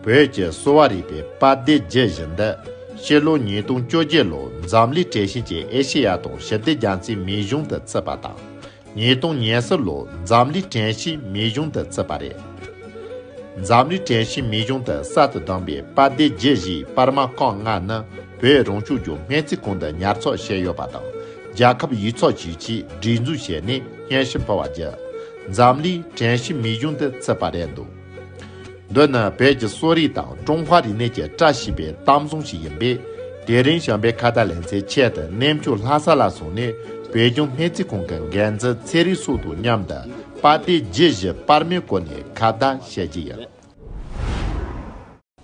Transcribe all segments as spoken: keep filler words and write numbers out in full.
བོད་ཀྱི་གསོ་བ་རིག་པའི་པར་སྡེ་བརྒྱུད་བཞི་འདི་ཕྱི་ལོ་ཉིས་སྟོང་བཅོ་བརྒྱད་ལོར་འཛམ་གླིང་དྲན་ཤེས་ཀྱི་ཨེ་ཤེ་ཡ་དང་ཞི་བདེ་རྒྱ་མཚོའི་མིང་གཞུང་དུ་བརྩིས་པ་དང་། ཉིས་སྟོང་ཉེར་གསུམ་ལོར་འཛམ་གླིང་དྲན་ཤེས་མིང་གཞུང་དུ་བརྩིས་པ་རེད། འཛམ་གླིང་དྲན་ཤེས་མིང་གཞུང་དུ་གསར་དུ་བདམས་པའི་པར་སྡེ་བརྒྱུད་བཞིའི་པར་མ་རྐང་ལྔ་ནི་བོད་རང་སྐྱོང་ལྗོངས་སྨན་རྩིས་ཁང་དུ་ཉར་ཚགས་བྱས་ཡོད་པ་དང་། རྒྱལ་ཁབ་ཡིག་ཚགས་ཅུས་ཀྱིས་སྒྲིག་འཛུགས་བྱས་ནས་སྙན་ཞུ་ཕུལ་བ་བརྒྱུད། འཛམ་གླིང་དྲན་ཤེས་མིང་གཞུང་དུ་བརྩིས་པ་རེད་འདུག་འདི་ནི་བོད་ཀྱི་གསོ་རིག་དང་ཀྲུང་ཧྭ་རིག་གནས་ཀྱི་བཀྲ་ཤིས་པའི་གཏམ་བཟང་ཞིག་ཡིན་པས། དེ་རིང་བྱམས་པའི་ཁ་བརྡ་ལེ་ཚན་ཆེད་དུ་གནས་མཆོག་ལྷ་ས་ལ་སོང་ནས་བོད་ལྗོངས་སྨན་རྩིས་ཁང་གི་འགན་འཛིན་ཚེ་རིང་སོགས་དང་མཉམ་དུ་པར་སྡེ་བརྒྱུད་བཞི་པར་མའི་སྐོར་ནས་ཁ་བརྡ་བྱེད་ཀྱི་ཡིན།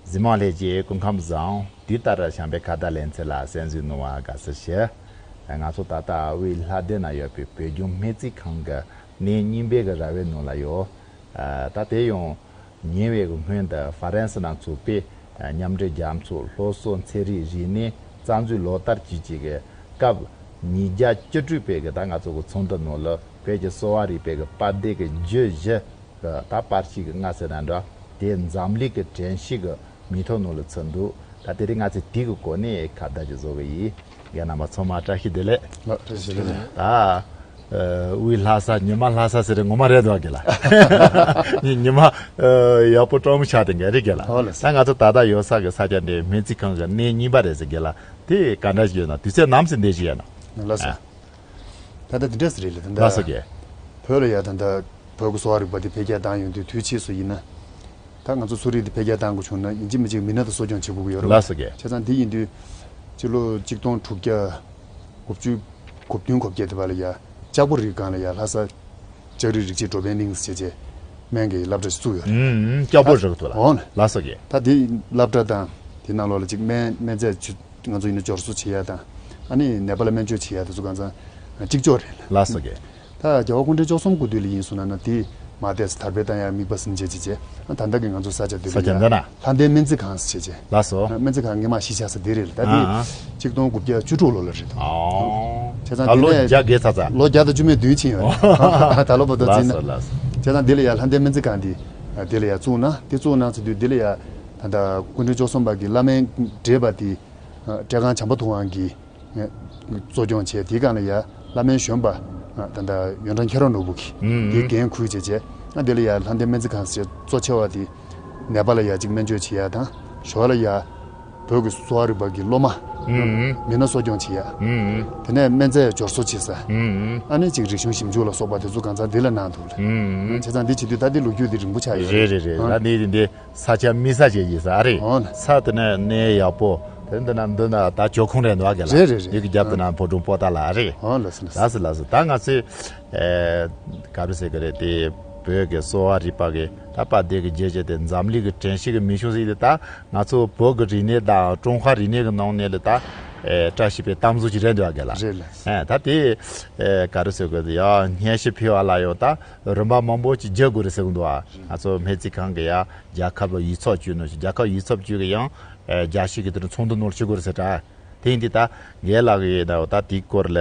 གཟིགས་མོ་ལྷན་རྒྱས་སྐུ་ཁམས་བཟང་། དུས་ལྟར་བྱམས་པའི་ཁ་བརྡ་ལེ་ཚན་ལ་གསན་གཟིགས་གནང་བ་དགའ་བསུ་ཞུ། ང་ཚོ་ད་ལྟ་དབུས་ལྷ་སྡེ་ན་ཡོད་པའི་བོད་ལྗོངས་སྨན་རྩིས་ཁང་གི་གནས་རྙིང་པའི་གི་ར་བའི་ནང་ལ་ཡོད། ད་དེ་ཡང་ཉེ་བའི་གི་སྔོན་དུ་ཧྥ་རན་སི་ནང་ཚོགས་པའི་མཉམ་འབྲེལ་རྒྱལ་ཚོགས་སློབ་གསོ་ཚན་རིག་རིག་གནས་རྩ་འཛུགས་ལོ་ལྟར་བཅས་ཀྱི་གི་སྐབས་ཉིས་བརྒྱ་བཅུ་དྲུག་པའི་གི་ད་ང་ཚོ་གི་ཚོགས་འདུ་ནང་ལ་བོད་ཀྱི་གསོ་བ་རིག་པའི་གི་པར་སྡེ་གི་བརྒྱུད་བཞི་གི་ད་པར་ཤིང་གི་ལྔ་ཟེར་ན་འདྲ། དེ་འཛམ་གླིང་གི་དྲན་ཤེས་གི་མིང་ཐོ་ནང་ལ་ཚུད་འདུག་ད་དེ་རིང་ང་ཚོས་དེ་གི་སྐོར་ནས་ཁ་བརྡ་ཅིག་བཟོ་གི་ཡིན། རྒན་རྣམ་པ་ཚང་མ་བཀྲ་ཤིས་བདེ་ལེགས། ལགས་བཀྲ་ཤིས་བདེ་ལེགས། ད་ཨ་དབུས་ལྷ་ས་ཉི་མ་ལྷ་ས་ཟེར་རེད། ངོ་མ་རེད་འདུག་གི་ལ། ཉི་ཉི་མ་ཨ་ཡག་པོ་སྤྲང་མོ་ཆགས་དེ་འགའ་རེད་གི་ལ། ཨོ་ལགས་སོ། ད་ང་ཚོ་ད་ལྟ་ཡོད་ས་གི་ས་ཆ་འདི་སྨན་རྩིས་ཁང་གི་གནས་རྙིང་པ་རེད་ཟེར་གི་ལ། དེ་ག་འདྲ་ཞིག་ཡོད་ན་དུས་ཚོད་ནམ་ཟིན་བསྡད་ཞིག་ཡོད་ན། ལགས་སོ། ཨ། ད་ལྟ་འདི་འདྲ་ཟེར་རེད་ལ་ད་ལྟ། ལགས་སོ་རྒན། བོད་ལ་ཡ་ད་ལྟ་བོད་ཀྱི་གསོ་བ་རིག་པ་འདི་འཕེལ་རྒྱས་བཏང་ཡོང་དུས་དུས་ཕྱིས་སུ་ཡིན་ན། ད་ང་ཚོ་གསོ་རིག་འདི་འཕེལ་རྒྱས་བཏང་དགོས་བྱུང་ན་ཡིན་གཅིག་མིན་གཅིག་མི་སྣ་དང་གསོ་སྐྱོང་བྱེད་དགོས་ཀྱི་ཡོད་རེད་བ། ལགས་སོ་རྒན། བྱས་ཙང་འདི་ཡིན་དུས་སྤྱི་ལོ་གཅིག་སྟོང་དྲུག་བརྒྱ་དགུ་བཅུ་གོ་བདུན་གོ་བརྒྱད་དེ་བར་ལ་ཡ་ལྕགས་པོ་རི་སྒང་ལ་ཡ་ལྷ་ས་ལྕགས་རི་རིགས་གཅིག་འགྲོ་ཕན་གླིང་ཟེར་བྱས་སྨན་གྱི་སློབ་གྲྭ་ཞིག་བཙུགས་ཡོད་རེད། ཨུམ་ཨུམ། ལྕགས་པོ་རི་སྒང་དུ་ལ། འོང་ལ། ལགས་སོ་རྒན། ད་འདི་སློབ་གྲྭ་དང་དེ་ནང་ལོགས་ལ་ཅིག་སྨན་སྨན་རྫས་ཆུ་ང་ཚོ་ཡིན་ན་སྦྱོར་བཟོ་བྱེད་ཡ་དང་། ཨ་ནི་ནད་པ་ལ་སྨན་བཅོས་བྱེད་ཡ་དེ་ཚོ་གང་ཚང་གཅིག་ལྕོགས་རེད། ལགས་སོ་རྒན། ད་རྒྱལ་བ་སྐུ་ཕྲེང་བཅུ་གསུམ་སྐུ་དུས་ལ་ཡིན་སོང་ན་ན་དེ་མ་བསྡད་ས་དར་སྤེལ་བཏང་ཡ་དམིགས་པ་ཟིན་བྱས་བྱས་བྱས། ཨ་ད་ལྟ་གི་ང་ཚོ་ས་ཆ་འདི་ལ་ས་ཆ་ཡ་འདི་ན། ལྷ་ལྡན་སྨན་རྩིས་ཁང་ཟེར་བྱས་བྱས། ལགས་སོ། སྨན་རྩིས་ཁང་སྔོན་མ་གཞིས་ཆགས་ས་འདི་རེད་ལ་ད་འདི། ཨ་ཨ། གཅིག་སྟོང་དགུ་བརྒྱ་བཅུ་དྲུག་ལོ་ལ་རེད་འདུག་ཨོ། བྱས་ཙང་ད་ལོ་དེ་ནས་བརྒྱ་བརྒལ་ཚར་ཚར། ལོ་བརྒྱ་དང་བཅུ་མེད་བདུན་ཕྱིན་ཡོད་རེད། ད་ལོ་བར་དུ་ལགས་བརྩིས་ན། སོ་ལགས་སོ། བྱས་ཙང་འདི་ལ་ཡ་ལྷ་ལྡན་སྨན་རྩིས་ཁང་འདི་འདི་ལ་ཡ་བཙུགས་ན་འདི་བཙུགས་གནང་ཚར་དུས་འདི་ལ་ཡ་ད་ལྟ་སྐུ་ཕྲེང་བཅུ་གསུམ་པ་གི་བླ་སྨན་བགྲེས་པ་འདི་བཀྲས་མཁར་བྱམས་པ་ཐུབ་དབང་གིས་གཙོ་སྐྱོང་བྱས། དེའི་སྒང་ལ་ཡ་བླ་སྨན་གཞོན་པ་ད་ལྟ་ཡོན་ཀྲང་མཁྱེན་རབ་ནོར་བུ་གིས་ཨུམ་དེའི་འགན་འཁུར་བྱས་བྱས། ཨ་དེ་ལ་ཡ་ལྷ་ལྡན་སྨན་རྩིས་ཁང་ཟེར་གཙོ་ཆེ་བ་དེ་ནད་པ་ལ་ཡ་གཅིག་སྨན་བཅོས་བྱེད་ཡ་དང་། ཞོར་ལ་ཡ་བོད་ཀྱི་གསོ་བ་རིག་པ་གི་སློབ་མ་ཨུམ་མི་སྣ་གསོ་སྐྱོང་བྱེད་ཡ། ཨུམ་དེ་ནས་སྨན་རྫས་སྦྱོར་བཟོ་བྱེད་ས། ཨུམ་ཨ་ནི་གཅིག་རིག་གཞུང་ཞིབ་འཇུག་ལ་སོགས་པ་དེ་ཚོ་གང་ཚང་འདི་ལ་གནང་འདུག་ལ། ཨུམ་བྱས་ཙང་འདི་བྱེད་དུས་ད་འདི་ལོ་རྒྱུས་འདི་རིང་པོ་ཆགས་ཡོད་རེད། རེད་རེད་རེད། ཨ་ད་འདི་འདི་ས་ཆ་མི་ས་ཅན་ཡིན་ས་ཨ་རེད། འོ་ན། ས་དེ་ནས་གནས་ཡག་པོ། དེ་འདི་ན་འདི་ན་ད་ཇོ་ཁུངས་རེད་འདུག་ཨ་ག་ལ། རེད་རེད་རེད། ཡུལ་གྱི་རྒྱབ་དེ་ན་ཕོ་བྲང་པོ་ཏཱ་ལ་ཨ་རེད། འོ་ལགས་སོ་ལགས་སོ། ལགས་སོ་ལགས་སོ། ད་ང་ཚོས་ཨེ་ག་རེ་ཟེར་གི་རེད་དེ། བོད་ཀྱི་གསོ་བ་རིག་པ་གི་ད་པར་སྡེ་གི་རྒྱལ་གཅེས་དེ་འཛམ་གླིང་གི་དྲན་ཤེས་ཀྱི་མིང་གཞུང་ཟེར་དེ། ད་ང་ཚོ་བོད་ཀྱི་རིག་གནས་དང་ཀྲུང་ཧྭ་རིག་གནས་ཀྱི་ནང་ནས་ལ་ད་ཨེ་བཀྲ་ཤིས་པའི་གཏམ་བཟང་ཞིག་རེད་འདུག་ཨ་ག་ལ། རེད་ལགས། ཨེ་ད་དེ་ཨེ་ག་རེ་ཟེར་གི་རེད། ཡང་སྙན་ཞུ་ཕུལ་བ་ལ་ཡང་ད་རིམ་པ་མང་པོ་ཅིག་བརྒྱུད་དགོས་རེད་ཟེར་གི་འདུག་ཨ། ང་ཚོ་སྨན་རྩིས་ཁང་གི་ཡ་རྒྱལ་ཁབ་ལ་ཡིག་ཚགས་བཅོས་ནོ་ཞིག་རྒྱལ་ཁབ་ཡིག་ཚགས་བཅོས་གི་ཡང་ཨེ་རྒྱལ་སྤྱི་གི་དེ་ཚོགས་འདུ་ནང་ལ་ཞུགས་དགོས་རེད་ཟེར་དྲ། དེ་ཡིན་དུས་ད་རྒན་ལགས་ཀྱིས་ད་ད་དེའི་སྐོར་ལ་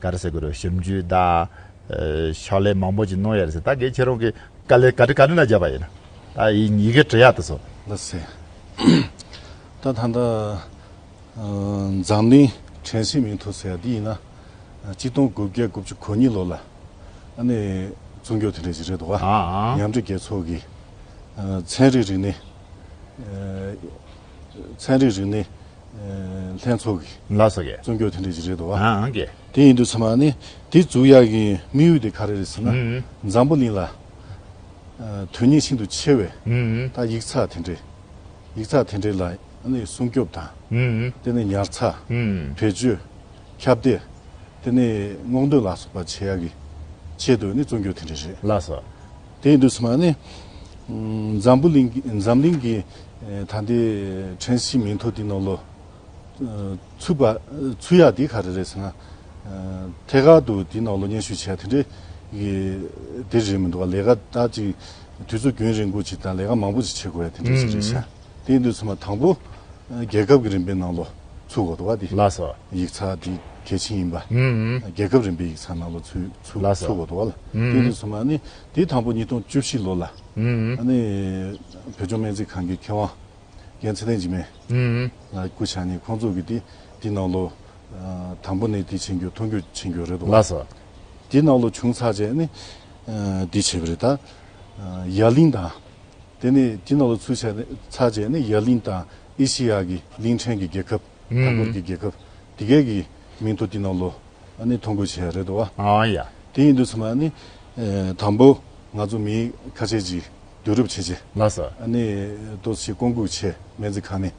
ག་རེ་ཟེར་དགོས་རེད། ཞིབ་འཇུག་དང་ཕྱག་ལས་མང་པོ་ཅིག་གནང་ཡོད་རེད་ཟེར། ད་རྒན་ཁྱེད་རང་གིས་དཀའ་ལས་ག་འདྲ་ག་འདྲ་ན་བརྒྱབ་པ་ཡིན་ན། ད་ཡི་ཡི་གེ་འབྲི་ཡག་དེ་ཚོ། ལགས་སེ། ད་ད་ད་འཛམ་གླིང་དྲན་ཤེས་མིང་ཐོ་ཟེར་ཡ་འདི་ཡིན་ན། གཅིག་སྟོང་དགུ་བརྒྱ་དགུ་བཅུ་གོ་གཉིས་ལོ་ལ་ཨ་ནི་བཙུགས་རྒྱུ་དེ་འདྲ་ཞིག་རེད་འདུག་བ། ཨ་ཨ། མཉམ་འབྲེལ་རྒྱལ་ཚོགས་ཀྱི་ཚན་རིག་རིག་གནས་ཚན་རིག་རིག་གནས་ལྷན་ཚོགས་ཀྱི། ལགས་སོ་རྒན། བཙུགས་རྒྱུ་དེ་འདྲ་ཞིག་རེད་འདུག་བ། ཨ་ཨ་རྒན། དེ་ཡིན་དུས་ཚང་མ་ནི་དེ་བཙུགས་ཡག་གི་དམིགས་ཡུལ་དེ་ག་རེ་རེད་ཟེར་ན། ཨུམ། འཛམ་བུ་གླིང་ལ་དོན་སྙིང་ཤིན་ཏུ་ཆེ་བའི་ཨུམ། ད་ཡིག་ཚགས་དེ་འདྲས། ཡིག་ཚགས་དེ་འདྲས་ལ་ཨ་ནི་སྲུང་སྐྱོབ་དང་། ཨུམ། དེ་ནས་ཉར་ཚགས། ཨུམ། བེད་སྤྱོད། ཁྱབ་གདལ། དེ་ནས་སྔོག་འདོན་ལ་སོགས་པ་བྱེད་ཡག་གི་ཆེད་དུ་ནི་བཙུགས་རྒྱུ་དེ་འདྲ་རེད། ལགས་སོ། དེ་ཡིན་དུས་ཚང་མ་ནི་འཛམ་བུ་གླིང་གི་འཛམ་གླིང་གི་ད་ལྟའི་དྲན་ཤེས་མིང་ཐོ་དེ་ནང་ལོ། ཚུད་པ་ཚུད་ཡག་དེ་ག་རེ་རེད་ཟེར་ན། ཐད་ཀར་དུ་དེ་ནང་ལོ་སྙན་ཞུ་བྱས་དེ་འདྲའི་དེ་རེད་མི་འདུག་བ། ལས་ཀ་ད་ཅིག་དུས་ཚོད་རྒྱུན་རིང་པོ་ཅིག་དང་ལས་ཀ་མང་པོ་ཅིག་བྱེད་དགོས་ཡ་དེ་འདྲ་ཞིག་རེད་ཤག་དེ་ཡིན་དུས་ཚང་མ་དང་པོ་རྒྱལ་ཁབ་ཀྱི་རིམ་པའི་ནང་ལོ་ཚུད་དགོས་འདུག་བ་དེ། ལགས་སོ། ཡིག་ཚགས་དེ་གལ་ཆེན་ཡིན་པ། རྒྱལ་ཁབ་རིམ་པའི་ཡིག་ཚགས་ནང་ལོ་ཚུད་ཚུད་ལགས་སོ། ཚུད་དགོས་འདུག་བ་ལ། དེ་ཡིན་དུས་ཚང་མ་ནི་དེ་དང་པོ་ཉིས་སྟོང་བཅུ་བཞི་ལོ་ལ་ཨ་ནི་བོད་ལྗོངས་སྨན་རྩིས་ཁང་གི་མཁས་དབང་ རྒན་ཚེ་བརྟན་འཇིགས་མེད་ལ་སྐུ་ཕྱྭ་ནི་ཁོང་ཚོ་གི་དེ་དེ་ནང་ལོ་དང་པོ་ནས་དེ་ཕྱིན་རྒྱུ་མཐོང་རྒྱུ་ཕྱིན་རྒྱུ་རེད་འདུག་བ། ལགས་སོ། དེ་ནང་ལོ་བྱུང་ཚར་རྗེས་ནི་དེ་བྱས་པ་རེད་ད། ཡ་གླིང་དང་། དེ་ནས་དེ་ནང་ལོ་ཚུར་ཕྱིན་ཚར་རྗེས་ནི་ཡ་གླིང་དང་ཨེ་ཤི་ཡ་གི་གླིང་ཕྲན་གྱི་རྒྱལ་ཁབ་མཐའ་འཁོར་གྱི་རྒྱལ་ཁབ་དེ་གའི་གི་མིང་ཐོ་དེ་ནང་ལོ། ཨ་ནི་ཐོ་འགོད་བྱས་རེད་འདུག་བ། ཨ་ཡ། དེ་ཡིན་དུས་ཙམ་ཨ་ནི། ཨེ། དང་པོ་ང་ཚོ་མི་ཁ་ཤས་ཅིག་བསྡུ་རུབ་བྱས་རྗེས། ལགས་སོ། ཨ་ནི་ཏོག་ཙམ་སྐོང་འགུག་བྱས་སྨན་རྩིས་ཁང་ནས་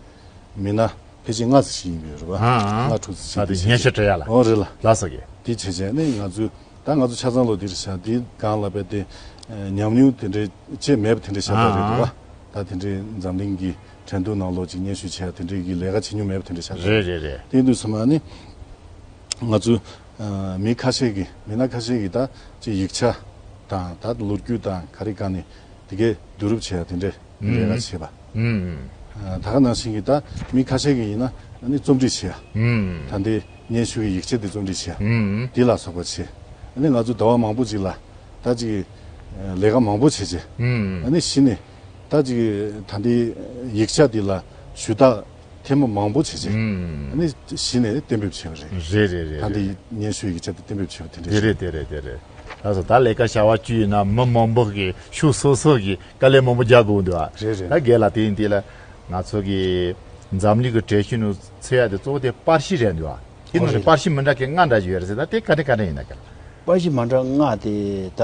མི་སྣ་ཕལ་ཆེར་ལྔ་ཙམ་ཞིག་ཡིན་པས་རེད་བ། ཨ་ཨ། ལྔ་དྲུག་ཙམ་ཞིག་ཨ་དེ་སྙན་ཞུ་སྤྲད་ཡ་ལ། ཨོ་རེད་ལ། ལགས་སོ་གི། དེ་བྱས་རྗེས་ཨ་ནི་ང་ཚོས་ད་ང་ཚོ་ཆ་ཚང་ལོ་འདིར་བཞག་དེའི་སྒང་ལ་བས་ཏེ་ཉམས་མྱོང་དེ་འདྲའི་ཅེས་མེད་པ་དེ་འདྲའི་ཤ་སྟག་རེད་འདུག་བ། ད་དེ་འདྲའི་འཛམ་གླིང་གི་ཁྲེང་ཏུའུ་ནང་ལོགས་ཅིག་སྙན་ཞུ་བྱས་དེ་འདྲའི་གི་ལས་ཀ་བྱེད་མྱོང་མེད་པ་དེ་འདྲའི་ཤ་སྟག་རེད། རེད་རེད་རེད། དེ་ཡིན་དུས་ཙམ་ཨ་ནི། ང་ཚོ་ཨ་མི་ཁ་ཤས་ཀྱིས་མི་སྣ་ཁ་ཤས་ཀྱིས་ད་ཅིག་ཡིག་ཆ་དང་ད་ལོ་རྒྱུས་དང་ག་རེ་གང་ནས་དེ་གའི་བསྡུ་རུབ་བྱས་དེ་འདྲའི་ལས་ཀ་བྱས་པ། ཨུམ། ཨ་ད་ག་ནང་བཞིན་གྱི་ད་མི་ཁ་ཤས་ཀྱིས་ཡིན་ན་ཨ་ནི་རྩོམ་སྒྲིག་བྱས་ཡ། ཨུམ། ད་ལྟའི་སྙན་ཞུ་གི་ཡིག་ཆ་དེ་རྩོམ་སྒྲིག་བྱས་ཡ། ཨུམ། དེ་ལ་སོགས་པ་བྱས། ཨ་ནི་ང་ཚོ་ཟླ་བ་མང་པོ་ཅིག་ལ་ད་ཅིག་ལས་ཀ་མང་པོ་བྱས་རྗེས། ཨུམ། ཨ་ནི་གཞི་ནས་ད་ཅིག་ད་ལྟའི་ཡིག་ཆ་དེ་ལ་ཞུ་དག་ཐེངས་མ་མང་པོ་བྱས་རྗེས། ཨུམ། ཨ་ནི་གཞི་ནས་གཏན་འབེབས་བྱས་པ་རེད། རེད་རེད་རེད། ད་ལྟའི་སྙན་ཞུ་ཡིག་ཆ་དེ་གཏན་འབེབས་བྱས་པ་དེ་འདྲ་དེ་རེད། རེད་དེ་རེད་དེ་རེད། ལགས་སོ། ད་ལས་ཀ་བྱ་བ་བཅུ་ཡིན་ན་མི་མང་པོ་གིས་ཕྱོགས་སོ་སོ་གིས་དཀའ་ལས་མང་པོ་རྒྱག་དགོས་འདུག་ཨ། རེད་རེད། ད་རྒན་ལགས་དེ་ཡིན་དུས་ལ་ང་ཚོ་གི་འཛམ་གླིང་གི་དྲན་ཤིང་ནང་ཚུད་ཡ་དེ་གཙོ་བོ་དེ་པར་ཤིང་རེད་འདུག་ཨ། དེ་ནང་ནས་པར་ཤིང་མི་འདྲ་མཁན་ལྔ་འདྲ་ཞིག་ཡོད་རེད་ཟེར། ད་དེ་ག་འདྲ་ག་འདྲ་ཡིན་ན་ག་ལ། པར་ཤིང་མི་འདྲ་ལྔ་དེ་ད་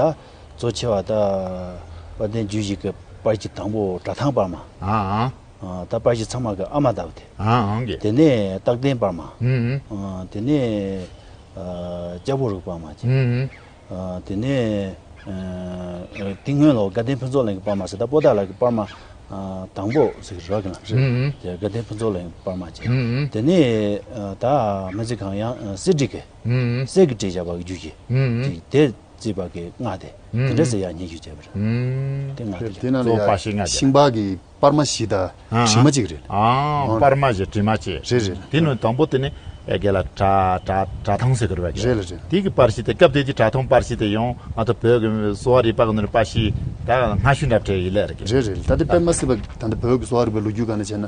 གཙོ་ཆེ་བ་ད་དཔལ་ལྡན་རྒྱུད་བཞི་གི་པར་ཤིང་དང་པོ་གྲྭ་ཐང་པར་མ། ཨ་ཨ། ཨ་ད་པར་ཤིང་ཚང་མ་གི་ཨ་མ་ད་བ་དེ། ཨ་ཨང་གི། དེ་ནས་རྟག་བརྟན་པར་མ། ཨུམ་ཨུམ། ཨ་དེ་ནས་ཨ་སྐྱ་བོ་རིགས་པར་མ་བྱས། ཨུམ་ཨུམ། ཨ་དེ་ནས་ཨ་ཏིང་སྔོན་ལོ་དགའ་ལྡན་ཕུན་ཚོགས་གླིང་གི་པར་མ་ཟེར། ད་པོ་ཏཱ་ལ་གི་པར་མ་ཨ་དང་པོ་ཟེར་གི་རོགས་གི་ལ་རེད། ཨུམ་ཨུམ། དེ་དགའ་ལྡན་ཕུན་ཚོགས་གླིང་གི་པར་མ་བྱས། ཨུམ་ཨུམ། དེ་ནས་ཨ་ད་སྨན་རྩིས་ཁང་ཡང་ཨ་གསེར་བྲིས་གི། ཨུམ་ཨུམ། གསེར་གྱི་བྲིས་བཞག་པ་གི་རྒྱུད་ཀྱི། ཨུམ་ཨུམ། དེ་དེ་རྩིས་པ་གི་ལྔ་དེ། ཨུམ་དེ་འདྲ་ཟེར་ཡང་སྙན་ཞུ་བྱས་པ་རེད། ཨུམ། དེ་ལྔ་དེ་རེད། དེ་ནང་ལ་གཙོ་བོ་པར་ཡ་ཤིང་ལྔ་དེ། ཤིང་པར་གྱི་པར་མ་བཞི་དང་ཨ་དྲི་མ་གཅིག་རེད། ཨ་ཨོ་པར་མ་བཞི་དྲི་མ་གཅིག་རེད་རེད། དེ་ནང་དང་པོ་དེ་ནི་ཨེ་ག་ལ་གྲྭ་གྲྭ་གྲྭ་ཐང་ཟེར་གི་རེད་པ། རེད་ལ་རེད། དེ་གི་པར་ཤིང་དེ་སྐབས་དེ་དུས་གྲྭ་ཐང་པར་ཤིང་དེ་ཡང་ང་ཚོ་བོད་ཀྱི་གསོ་བ་རིག་པ་གི་ནང་ནས་པར་ཤིང་ད་སྔ་ཤོས་འདྲ་བྲལ་ཡིན་ལེ་རེད་གི། རེད་རེད། ད་དེ་དཔེ་མ་སྲིད་པ་ད་ལྟ་བོད་ཀྱི་གསོ་བ་རིག་པའི་ལོ་རྒྱུས་སྒང་ནས་བྱས་ན།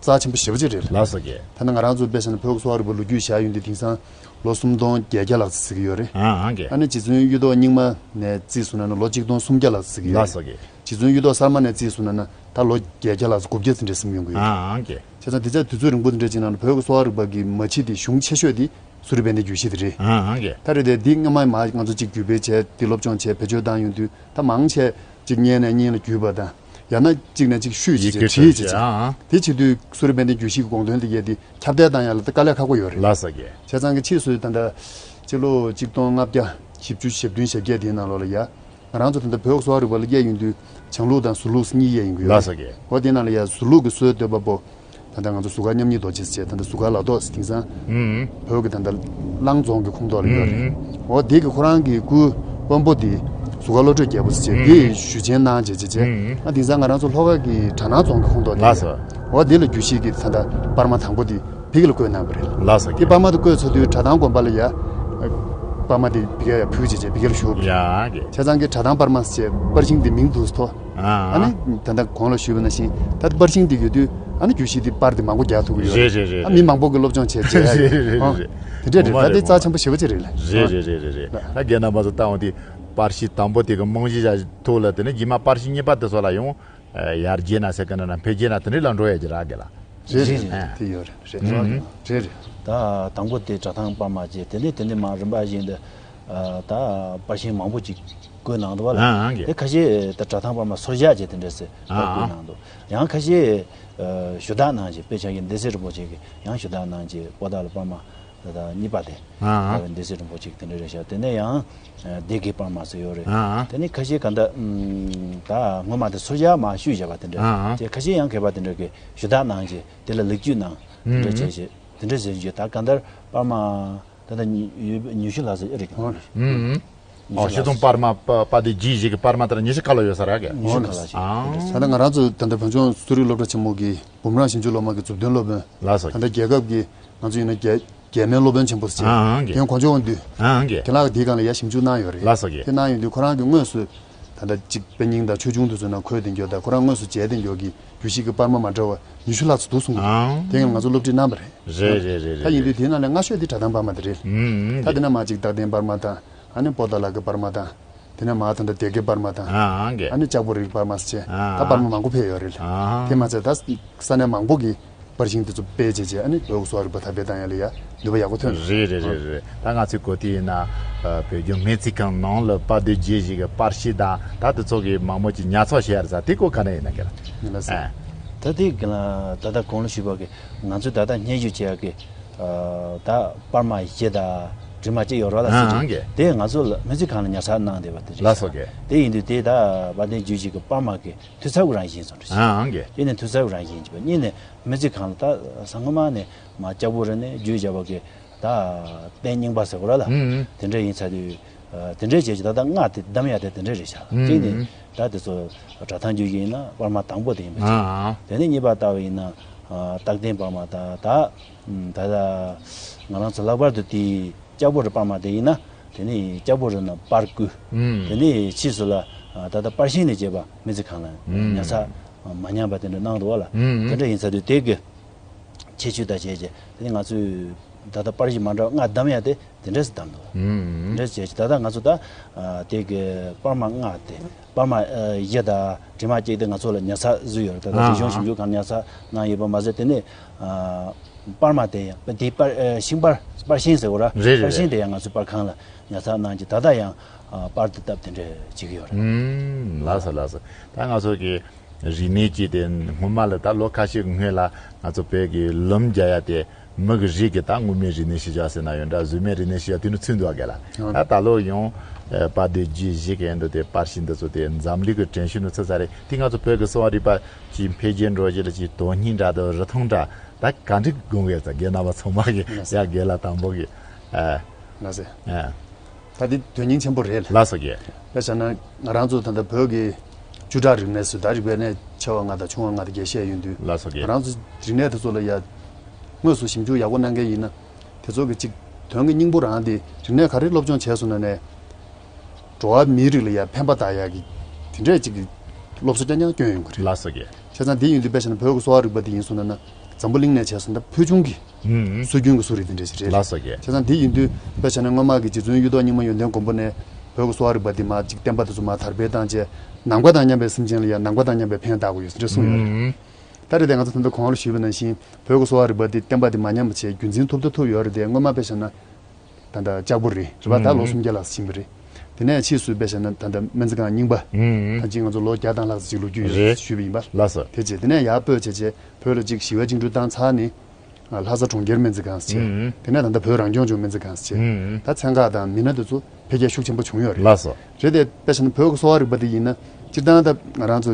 རྩ་ཆེན་པོ་ཞེ་པོ་ཅིག་རེད། ལགས་སོ་རྒན། ད་ནི་ང་རང་ཚོ་དཔེ་བཞག་ན་བོད་ཀྱི་གསོ་བ་རིག་པའི་ལོ་རྒྱུས་བཞག་ཡོང་དུས་དེང་སང་ལོ་སུམ་སྟོང་བརྒྱད་བརྒྱ་ལྷག་ཙམ་ཟིན་གྱི་ཡོད་རེད། ཨ་ཨ་རྒན། ཨ་ནི་རྗེ་བཙུན་གཡུ་ཐོག་རྙིང་མ་ནས་བརྩིས་སོང་ན་ནི་ལོ་གཅིག་སྟོང་སུམ་བརྒྱ་ལྷག་ཙམ་ཟིན་གྱི་ཡོད་རེད། ལགས་སོ་རྒན། རྗེ་བཙུན་གཡུ་ཐོག་གསར་མ་ནས་བརྩིས་སོང་ན་ནི་ད་ལོ་བརྒྱད་བརྒྱ་ལྷག་ཙམ་དགུ་བརྒྱ་ཙམ་འདྲ་ཟིན་ཡོང་གི་ཡོད་རེད། ཨ་ཨ་རྒན། བྱས་ཙང་དེ་ཚོ་དུས་ཚོད་རིང་པོ་དེ་འདྲ་ཅིག་ནང་ལ་བོད་ཀྱི་གསོ་བ་རིག་པ་གི་མ་ཕྱི་དེ་གཞུང་ཆེ་ཤོས་དེ་གསོ་རིག་དཔལ་ལྡན་རྒྱུད་བཞི་དེ་རེད། ཨ་ཨ་རྒན། ད་རེད་དེ་འདི་སྔ་མ་མ་ང་ཚོ་གཅིག་བརྒྱུད་སྤེལ་བྱས་འདི་སློབ་སྦྱོང་བྱས་བེད་སྤྱོད་བཏང་ཡོང་དུས། ད་མང་ཆེ་གཅིག་སྙན་ནས་སྙན་ལ་བརྒྱུད་པ་དང་། ཡང་ན་གཅིག་ནས་གཅིག་བཤུས་བྱས་ཡི་གེ་བྲིས་བྲིས་བྱས། བྱས། ཨང་། དེ་བྱེད་དུས་གསོ་རིག་དཔལ་ལྡན་རྒྱུད་བཞི་གི་དགོངས་དོན་དེ་ཡས་དེ་ཁྱབ་གདལ་བཏང་ཡ་ལ་ད་དཀའ་ལས་ཁག་པོ་ཡོད་རེད། ལགས་སོ་རྒན། བྱས་ཙང་གི་ཕྱིས་སུ་ད་ལྟ་སྤྱི་ལོ་གཅིག་སྟོང་ལྔ་བརྒྱ་བཞི་བཅུ་ཞེ་བདུན་ཞེ་བརྒྱད་དེའི་ནང་ལོགས་ལ་ཡ། ང་རང་ཚོ་ད་ལྟ་བོད་ཀྱི་གསོ་བ་རིག་པ་ལ་དབྱེ་ཡོང་དུས་བྱང་ལུགས་དང་ཟུར་ལུགས་གཉིས་དབྱེ་ཡོང་གི་ཡོད་རེད། ལགས་སོ་རྒན། འོ་དེའི་ནང་ལ་ཡ་ཟུར་ལུགས་ཀྱི་སྲོལ་གཏོད་པ་པོ། ད་ལྟ་ང་ཚོ་ཟུར་མཁར་མཉམ་ཉིད་རྡོ་རྗེ་ཟེར་བྱས་ད་ལྟ་ཟུར་མཁར་ལ་རྡོ་ཟེར་དེང་སང་ཨུམ། བོད་ཀྱི་ད་ལྟ་གླང་རྫོང་གི་ཁོངས་གཏོགས་ལ་ཡོད་རེད། ཨུམ། འོ་དེ་གི་ཁོ་རང་གི་སྐུ་དཔོན་པོ་དེ་ཟུར་མཁར་བློ་གྲོས་རྒྱལ་པོ་ཟེར་བྱས་ཨུམ། དེ་ཞུ་ཆེན་གནང་བྱས་བྱས་བྱས། ཨུམ། ཨ་དེང་སང་ང་རང་ཚོ་ལྷོ་ཁ་གི་གྲ་ནང་རྫོང་གི་ཁོངས་གཏོགས་དེ་ལགས་སོ། འོ་དེ་ལ་རྒྱུད་བཞི་གི་ད་ལྟ་པར་མ་དང་པོ་དེ་ཕ་གི་ལ་བརྐོས་གནང་བ་རེད། ལགས་སོ། དེ་པར་མ་དེ་བརྐོས་ཚར་དུས་གྲྭ་ཐང་དགོན་པ་ལ་ཡ་པར་མ་དེ་ཕ་གི་ལ་ཡ་ཕུལ་བྱས་བྱས་ཕ་གི་ལ་ཞུ་བ་རེད། ཡ་གི། བྱས་ཙང་གི་གྲྭ་ཐང་པར་མ་ཟེར་བྱས་པར་ཤིང་དེ་མིང་འདུག་སེ་ཐོགས། ཨ་ཨ། ནི་ད་ལྟ་གོང་ལ་ཞུས་པ་ནང་བཞིན་ད་པར་ཤིང་དེ་ཡོད་དུས་ཨ་ནི་རྒྱུད་བཞི་དེ་པར་དེ་མང་པོ་རྒྱག་ཐུབ་ཀྱི་ཡོད་རེད། རེད་རེད་རེད། ཨ་མི་མང་པོ་གི་སློབ་སྦྱོང་བྱས་བྱས་ཡ་རེད་རེད་རེད། ཨ་རེད། དེ་འདྲས་རེད། ད་དེ་རྩ་ཆེན་པོ་ཞེ་པོ་ཅིག་རེད་ལ། རེད་རེད་རེད་རེད་རེད། ད་རྒན་རྣམ་པ་ཚོ་ལྟ་འོང་དུས་པར་ཤིང་དང་པོ་དེ་གི་རྨང་གཞི་བཞག་ཐུབ་ལ་དེ་ནས་རྗེས་མ་པར་ཤིང་གཉིས་པ་དེ་ཚོ་ལ་ཡང་ཡར་རྒྱས་ན་ཟེར་གི་ན་ན་འཕེལ་རྒྱས་ན་དེ་འདྲས་ལ་འགྲོ་ཡ་གི་ར་གི་ལ། རེད་རེད། རེད། དེ་ཡོད་རེད། རེད། ཨུམ། རེད་རེད། ད་དང་པོ་དེ་གྲྭ་ཐང་པར་མ་བྱས་དེ་ནས་དེ་ནས་མར་རིམ་པ་བཞིན་དུ་ཨ་ད་པར་ཤིང་མང་པོ་ཅིག་བརྐོས་གནང་འདུག་བ་ལ། ཨ་ཨ་གི། དེ་ཁ་ཤས་ད་གྲྭ་ཐང་པར་མ་སོར་བཞག་བྱས་དེ་འདྲ་ཟེར་ཨ་ཨ་བརྐོས་གནང་འདུག་ཡང་ཁ་ཤས་ཨ་ཞུ་དག་གནང་བྱས་དཔེ་ཆ་གི་སྡེ་སྲིད་རིན་པོ་ཆེ་གིས་ཡང་ཞུ་དག་གནང་བྱས་པོ་ཏཱ་ལ་པར་མ་ད་ད་གཉིས་པ་དེ་ཨ་ཨ་ད་སྡེ་སྲིད་རིན་པོ་ཆེ་གིས་དེ་འདྲ་རེད་ཤག་དེ་ནས་ཡང་སྡེ་དགེ་པར་མ་ཟེར་ཡོད་རེད། ཨ་ཨ་དེ་ནས་ཁ་ཤས་ག་འདྲ་ཨམ་ད་སྔོན་མ་དེ་སོར་བཞག་མ་ཞུས་བཞག་པ་དེ་འདྲ་ཨ་ཨ་དེ་ཁ་ཤས་ཡང་མཁས་པ་དེ་འདྲ་གིས་ཞུ་དག་གནང་བྱས་དེ་ལ་ལེགས་བཅོས་གནང་དེ་འདྲ་བྱས་བྱས་དེ་འདྲ་ཟེར་རྒྱུ་ད་ག་འདྲ་པར་མ་ད་ལྟ་ཉི་ཉི་ཤུ་ལྷག་ཙམ་ཨེ་རེད་ཀྱང་། ཨུམ། ཨོ་ཤེས་དོན་པར་མ་པ་པ་དེ་རྗེས་བཞི་གི་པར་མ་ལྟར་ཉི་ཤུ་ཁ་ལོ་ཡོད་ས་ར་གི། ཉི་ཤུ་ཁ་ལ་ཞིག་ཨང་། ད་ལྟ་ང་རང་ཚོ་ད་ལྟ་བོད་ལྗོངས་གསོ་རིག་སློབ་གྲྭ་ཆེན་མོ་གི་འབུམ་རམས་ཞིབ་འཇུག་སློབ་མ་གི་མཛུབ་སྟོན་སློབ་དཔོན། ལགས་སོ། ད་ལྟ་རྒྱལ་ཁབ་ཀྱི་ང་ཚོ་ཡིན་ན་རྒྱལ་རྒྱལ་སྨན་སློབ་དཔོན་ཆེན་པོ་ཟེར་ཨང་གི། དེ་གོང་ཇོ་དབང་འདུས། ཨང་གི། དེ་ལགས་དེའི་སྒང་ལ་ཡ་ཞིབ་འཇུག་གནང་ཡོད་རེད། ལགས་སོ་གི། དེ་གནང་ཡོང་དུས་ཁོ་རང་གི་དངོས་སུ་ ད་ལྟ་གཅིག་དཔེ་རྙིང་དང་ཆོས་འབྱུང་དེ་ཚོའི་ནང་འཁོད་བསྡད་མཁན་དང་ཁོ་རང་དངོས་སུ་མཇལ་བསྡད་མཁན་གྱི་རྒྱུད་བཞི་གི་པར་མ་མ་འདྲ་བ་ཉི་ཤུ་ལྷག་ཙམ་འདུག་གསུང་གི་འདུག་ཨང་། དེ་ཡང་ང་ཚོ་སློབ་ཁྲིད་གནང་བ་རེད། རེད་རེད་རེད། ད་ཡིན་དུས་དེའི་ནང་ལས་སྔ་ཤོས་དེ་གྲྭ་ཐང་པར་མ་དེ་རེད། ཨང་། ད་དེ་ན་མ་གཅིག་རྟག་བརྟན་པར་མ་དང་། ཨ་ནི་པོ་ཏཱ་ལ་གི་པར་མ་དང་། དེ་ནས་མ་ད་ལྟ་སྡེ་དགེ་པར་མ་དང་། ཨ་ཨང་གི། ཨ་ནི་ལྕགས་པོ་རིའི་པར་མ་ཟེར་བྱས། ཨ་ད་པར་མ་མང་པོ་ཕེབས་ཡོད་རེད། ཨ་དེ་མ་ཚད་ད་ས་གནས་མང་པོ་གི་པར་ཤིང་དེ་ཚོ་སྤེལ་བྱས་བྱས། ཨ་ནི་བོད་ཀྱི་གསོ་བ་རིག་པ་དར་སྤེལ་བཏང་ཡ་ལ་ཡ་ནུས་པ་ཡག་པོ་ཐོན་རེད། རེད་རེད་རེད། ད་ང་ཚོའི་གོ་དེ་ཡིན་ན་བོད་ལྗོངས་སྨན་རྩིས་ཁང་ནང་ལ་པར་དེབ་རྒྱུད་བཞི་གི་པར་ཤིང་དང་ད་དེ་ཚོ་གི་མང་མོ་ཅིག་ཉར་ཚགས་བྱེད་ཡ་རེད་ཟེར། དེ་སྐོར་ག་ནས་ཡིན་ན་གི་ལ། ཡིན་ན་ཟེར། ཨ་ད་དེ་གི་ལ་ད་ལྟ་གོང་ལ་ཞུས་པ་གི་ང་ཚོས་ད་ལྟ་སྙན་ཞུ་བྱེད་ཡ་གི་ད་པར་མ་བཞི་དང་དྲི་མ་གཅིག་ཡོད་རོགས་ལ་ཟེར་ཨང་གི། གྱི་དེ་ང་ཚོ་ལ་སྨན་རྩིས་ཁང་ལ་ཉར་ཚགས་གནང་བསྡད་པ་དེ་རེད། ལགས་སོ་གི། དེ་ཡིན་དུས་དེ་ད་པར་དེབ་རྒྱུད་བཞི་གི་པར་མ་གི་འཐུས་ཚབ་ཀྱི་རང་བཞིན་ཙམ་རེད། ཨང་གི། དེ་ནི་འཐུས་ཚབ་ཀྱི་རང་བཞིན་གྱི་པ་གཉིས་ནི་སྨན་རྩིས་ཁང་ལ་ད་ས་སྔོན་མ་ནས་མ་ལྕགས་པོ་རི་ནས་བརྒྱུད་བྱས་པ་གི་ད་རྟེན་རྙིང་པ་ཟེར་དགོས་ར་ལ། ཨང་། དེ་འདྲ་ཡིན་ཚར་དུས་དེ་འདྲ་བྱས་ཀྱི་ད་ལྟ་སྔགས་དེ་གདམ་ཡ་དེ་དེ་འདྲ་རེད་ཤག་ཨང་། གཅིག་ནི་ད་དེ་ཚོ་གྲྭ་ཐང་རྒྱུད་བཞི་ཡིན་ན་པར་མ་དང་པོ་དེ་ཡིན་པ་ཅིག་ཨང་། དེ་ནས་གཉིས་པ་ལྟ་བ་ཡིན་ན་རྟག་བརྟན་པར་མ་དང་ད་ད་ལྟ་ང་རང་ཚོ་ལྷག་པར་དུ་དེའི་ལྕགས་པོ་རི་པར་མ་དེ་ཡིན་ན་དེ་ནི་ལྕགས་པོ་རི་ནས་པར་བརྐོས། ཨང་། དེ་ནི་ཕྱིས་སུ་ལ་ད་ལྟ་པར་ཤིང་ནས་བྱས་པ་སྨན་རྩིས་ཁང་ལ་ཨང་། ཉར་ཚགས་མ་ཉར་བ་དེ་འདྲ་གནང་འདུག་བ་ལ། ཨང་། དེ་འདྲ་ཡིན་ཚར་དུས་དེ་གི་ཁྱད་ཆོས་དང་བྱས་རྗེས་དེ་ནི་ང་ཚོས་ད་ལྟ་པར་གཞི་མ་འདྲ་བ་ལྔ་བདམས་ཡ་དེ་དེ་འདྲས་སུ་བདམས་འདུག་ཨང་། དེ་འདྲས་བྱས་རྗེས་ད་ལྟ་ང་ཚོ་ད་དེ་གི་པར་མ་ལྔ་དེ་པར་མ་བཞི་དང་དྲི་མ་གཅིག་དེ་ང་ཚོ་ལ་ཉར་ཚགས་བཟོས་ཡོད་རེད། ད་ལྟ་ཨང་རིག་གཞུང་ཞིབ་འཇུག་ཁང་ཉར་ཚགས་གནང་ཡོད་པ་མ་ཟད་དེ་ནི་པར་མ་དེ་ཡང་དེ་པར་ཤིང་པར་པར་ཤིང་ཟེར་བ་ར། རེད་རེད་པར་ཤིང་རེད། དེ་ཡང་ང་ཚོའི་པར་ཁང་ལ་ཉར་ཚགས་གནང་རྗེས་ད་ལྟ་ཡང་པར་དེ་བཏབ་དེ་འདྲས་བྱེད་ཀྱི་ཡོད་རེད། ཨང་། ལགས་སོ་ལགས་སོ། ད་ང་ཚོ་གི་རིག་གནས་ཀྱི་དེ་སྔོན་མ་ལ་ད་ལོ་ཁ་ཤས་ཀྱི་སྔོན་ལ་ང་ཚོ་བོད་ཀྱི་ལུམ་རྒྱག་ཡ་དེ་མི་གི་རིགས་ཀྱི་ད་སྔོན་མའི་རིག་གནས་ཤེས་བྱ་ཟེར་ན་ཡོད་འདྲ། གཟུགས་མེད་རིག་གནས་ཤེས་བྱ་དེ་ནི་ཚུད་འདུག་ག་ལ། ད་ད་ལོ་ཡང་པར་དེབ་རྒྱུད་བཞི་གི་འདུག་དེ་པར་ཤིང་འདི་ཚོ་དེ་འཛམ་གླིང་གི་དྲན་ཤེས་ནི་ཚུད་ཚར་རེད། དེ་ང་ཚོ་བོད་ཀྱི་གསོ་བ་རིག་པ་གི་འཕེལ་རྒྱས་འགྲོ་རྒྱུ་ལ་ཅིག་དོན་སྙིང་འདྲ་དང་རིན་ཐང་འདྲ་ད་ག་འདྲ་དགོངས་ཡོད་ཙང་རྒན་རྣམ་པ་ཚང་མ་གི་ཡ་རྒན་ལགས་དང་པོ་གི་ཨ། ལགས་སེ། ཨ། ད་འདི་དོན་སྙིང་ཆེན་པོ་རེད། ལགས་སོ་རྒན། དཔེ་བཞག་ན་ང་རང་ཚོ་ད་ལྟ་བོད་ཀྱི་བཅུ་ཕྲག་རིག་གནས་སུ་ད་རིག་པའི་གནས་ཆེ་བ་ལྔ་དང་ཆུང་བ་ལྔ་དང་བརྒྱད་བཤད་ཡོང་དུས། ལགས་སོ་རྒན། ང་རང་ཚོ་རིག་གནས་དེ་ཚོ་ལ་ཡ་དངོས་སུ་ཞིབ་འཇུག་ཡག་པོ་གནང་མཁན་ཡིན་ན་དེ་ཚོ་གི་གཅིག་དོན་གྱི་སྙིང་པོ་རང་དེ་རིག་གནས་ག་རེ་སློབ་སྦྱོང་བྱས་སོང་ན་ནས་འགྲོ་བ་མིའི་རིགས་ལ་ཡ་ཕན་པ་བཏགས་ཡག་གི་དེ་འདྲས་གཅིག་གི་སློབ་གསོ་རྐྱང་རྐྱང་སྐྱོན་ཡོང་གི་རེད། ལགས་སོ་རྒན། བྱས་ཙང་དེ་ཡིན་དུས་དཔེ་བྱས་ན་བོད་ཀྱི་གསོ་བ་རིག་པ་དེ་ཡིན་སོང་ན་ན་འཛམ་བུ་གླིང་ནས་བྱས་སོང་ན་ཕུལ་བྱུང་གི་ཨུམ། སྲོལ་རྒྱུན་གྱི་གསོ་རིག་དེ་འདྲ་ཞིག་རེད། ལགས་སོ་རྒན། བྱས་ཙང་དེ་ཡིན་དུས་དཔེ་བྱས་ན་སྔོན་མ་གི་རྗེ་བཙུན་གཡུ་ཐོག་རྙིང་མ་ཡོན་ཏན་མགོན་པོ་ནས་བོད་ཀྱི་གསོ་བ་རིག་པ་འདི་མར་ཅིག་བསྟན་པ་དེ་ཚོ་མར་དར་སྤེལ་བཏང་རྗེས་ནམ་མཁའ་དང་མཉམ་པའི་སེམས་ཅན་ལ་ཡང་ནམ་མཁའ་དང་མཉམ་པའི་ཕན་བཏགས་དགོས་ཡོད་ཟེར་གསུངས་ཡོད་རེད། ཨུམ། ད་རེས་དེ་ང་ཚོ་ད་ལྟ་གོང་ལ་ཞུས་པ་ནང་བཞིན་བོད་ཀྱི་གསོ་བ་རིག་པ་འདི་བསྟན་པ་འདི་མ་ཉམས་པ་བྱས་རྒྱུན་འཛིན་ཐུབ་ད་ཐུབ་ཡོད་རེད་དེ། སྔོན་མ་དཔེ་བྱས་ན་ད་ལྟ་ལྕགས་པོ་རི་རེད་པ། ད་ལོ་ཨུམ། སུམ་བརྒྱ་ལྷག་ཕྱིན་པ་རེད། དེ་ནས་ཕྱིས་སུ་དཔེ་བྱས་ན་ད་ལྟ་སྨན་རྩིས་ཁང་རྙིང་པ། ཨུམ། ད་ཅིག་ང་ཚོ་ལོ་བརྒྱ་དང་ལྷག་ཙམ་ཅིག་ལོ་རྒྱུས་ཡོད་རེད། ཞུས་པ་ཡིན་པ། ལགས་སོ། དེ་རྗེས་དེ་ནས་ཡར་སྤོས་བྱས་རྗེས་བོད་ལ་ཅིག་ཞི་བའི་བཅིངས་འགྲོལ་བཏང་ཚར་ནས། ལྷ་ས་གྲོང་ཁྱེར་སྨན་རྩིས་ཁང་ཟེར་བྱས། ཨུམ། དེ་ནས་ད་ལྟ་བོད་རང་སྐྱོང་ལྗོངས་སྨན་རྩིས་ཁང་ཟེར་བྱས། ཨུམ། ད་ཚན་ཁག་དང་མི་སྣ་དེ་ཚོ་འཕེལ་རྒྱས་ཤུགས་ཆེན་པོ་བྱུང་ཡོད་རེད། ལགས་སོ། རེད་དེ་དཔེ་བཞག་ན་བོད་ཀྱི་གསོ་བ་རིག་པ་དེ་ཡིན་ན་སྤྱིར་བཏང་ད་ང་རང་ཚོ་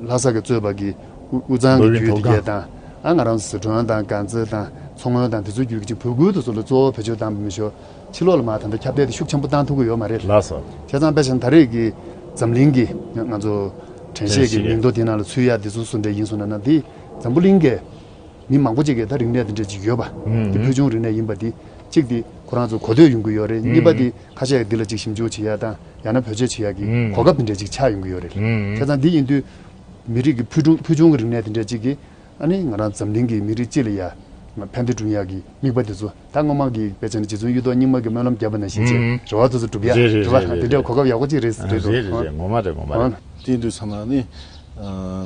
ལྷ་ས་གིས་གཙོས་པ་གི་དབུས་དབུས་གཙང་གི་རྒྱུད་དེ་གས་དང་། ཨ་ང་རང་ཚོ་ཟི་ཁྲོན་དང་དཀར་མཛེས་དང་མཚོ་སྔོན་དང་དེ་ཚོའི་རྒྱུད་ཀྱི་བོད་ཁུལ་དེ་ཚོ་ལ་གཙོ་བོ་བེད་སྤྱོད་བཏང་བ་མི་ཤོག་ཕྱི་ལོགས་ལ་མར་ད་ལྟ་ཁྱབ་གདལ་དེ་ཤུགས་ཆེན་པོ་བཏང་ཐུབ་ཀྱི་ཡོད་མ་རེད། ལགས་སོ། བྱས་ཙང་དཔེ་བཞག་ན་ད་རེས་ཀྱི་འཛམ་གླིང་གི་ང་ཚོ་དྲན་ཤེས་ཀྱི་མིང་ཐོ་དེ་ནང་ལ་ཚུད་ཡ་དེ་ཚོ་སུ་འདྲ་ཡིན་སོང་ན་ན་དེ་འཛམ་བུ་གླིང་གི་མི་མང་པོ་ཅིག་གིས་ད་རིག་གནས་དེ་འདྲ་ཅིག་ཡོད་པ། ཨུམ། དེ་ཕུལ་བྱུང་རིག་གནས་ཡིན་པ་དེ་གཅིག་དེ་ཁོ་རང་ཚོ་གོ་ཐོས་ཡོང་གི་ཡོད་རེད། ཨུམ། གཉིས་པ་དེ་ཁ་ཤས་ཀྱིས་འདི་ལ་ཅིག་ཞིབ་འཇུག་བྱེད་ཡ་དང་ཡང་ན་བེད་སྤྱོད་བྱེད་ཡ་གི་ཨུམ། གོ་སྐབས་དེ་འདྲ་ཅིག་ཆགས་ཡོང་གི་ཡོད་རེད། ཨུམ། བྱས་ཙང་འདི་ཡིན་དུས་མི་རིགས་ཀྱི་ཕུལ་བྱུང་ཕུལ་བྱུང་གི་རིག་གནས་དེ་འདྲ་ཅིག་གིས་ཨ་ནི་ང་རང་འཛམ་གླིང་གི་མི་རིགས་སྤྱི་ལ་ཡ་ཕན་བདེ་བསྐྲུན་ཡ་གི་དམིགས་པ་དེ་ཚོ་ད་སྔོན་མ་གི་དཔེ་ཆ་ནི་རྗེ་བཙུན་གཡུ་ཐོག་རྙིང་མ་གི་སྨོན་ལམ་བརྒྱབ་པ་ནང་བཞིན་བྱས་ཨུམ། རེ་བ་དེ་ཚོ་འགྲུབ་ཡ་རེད་རེད་རེད་རེད་བ། རེད་དེ་འདྲའི་གོ་སྐབས་ཡག་པོ་ཅིག་རེད་ཟེར་རེད་རེད་འདུག་རེད་རེད། ངོ་མ་རེད་ངོ་མ་རེད། དེ་ཡིན་དུས་ཚང་མ་ནི་ད་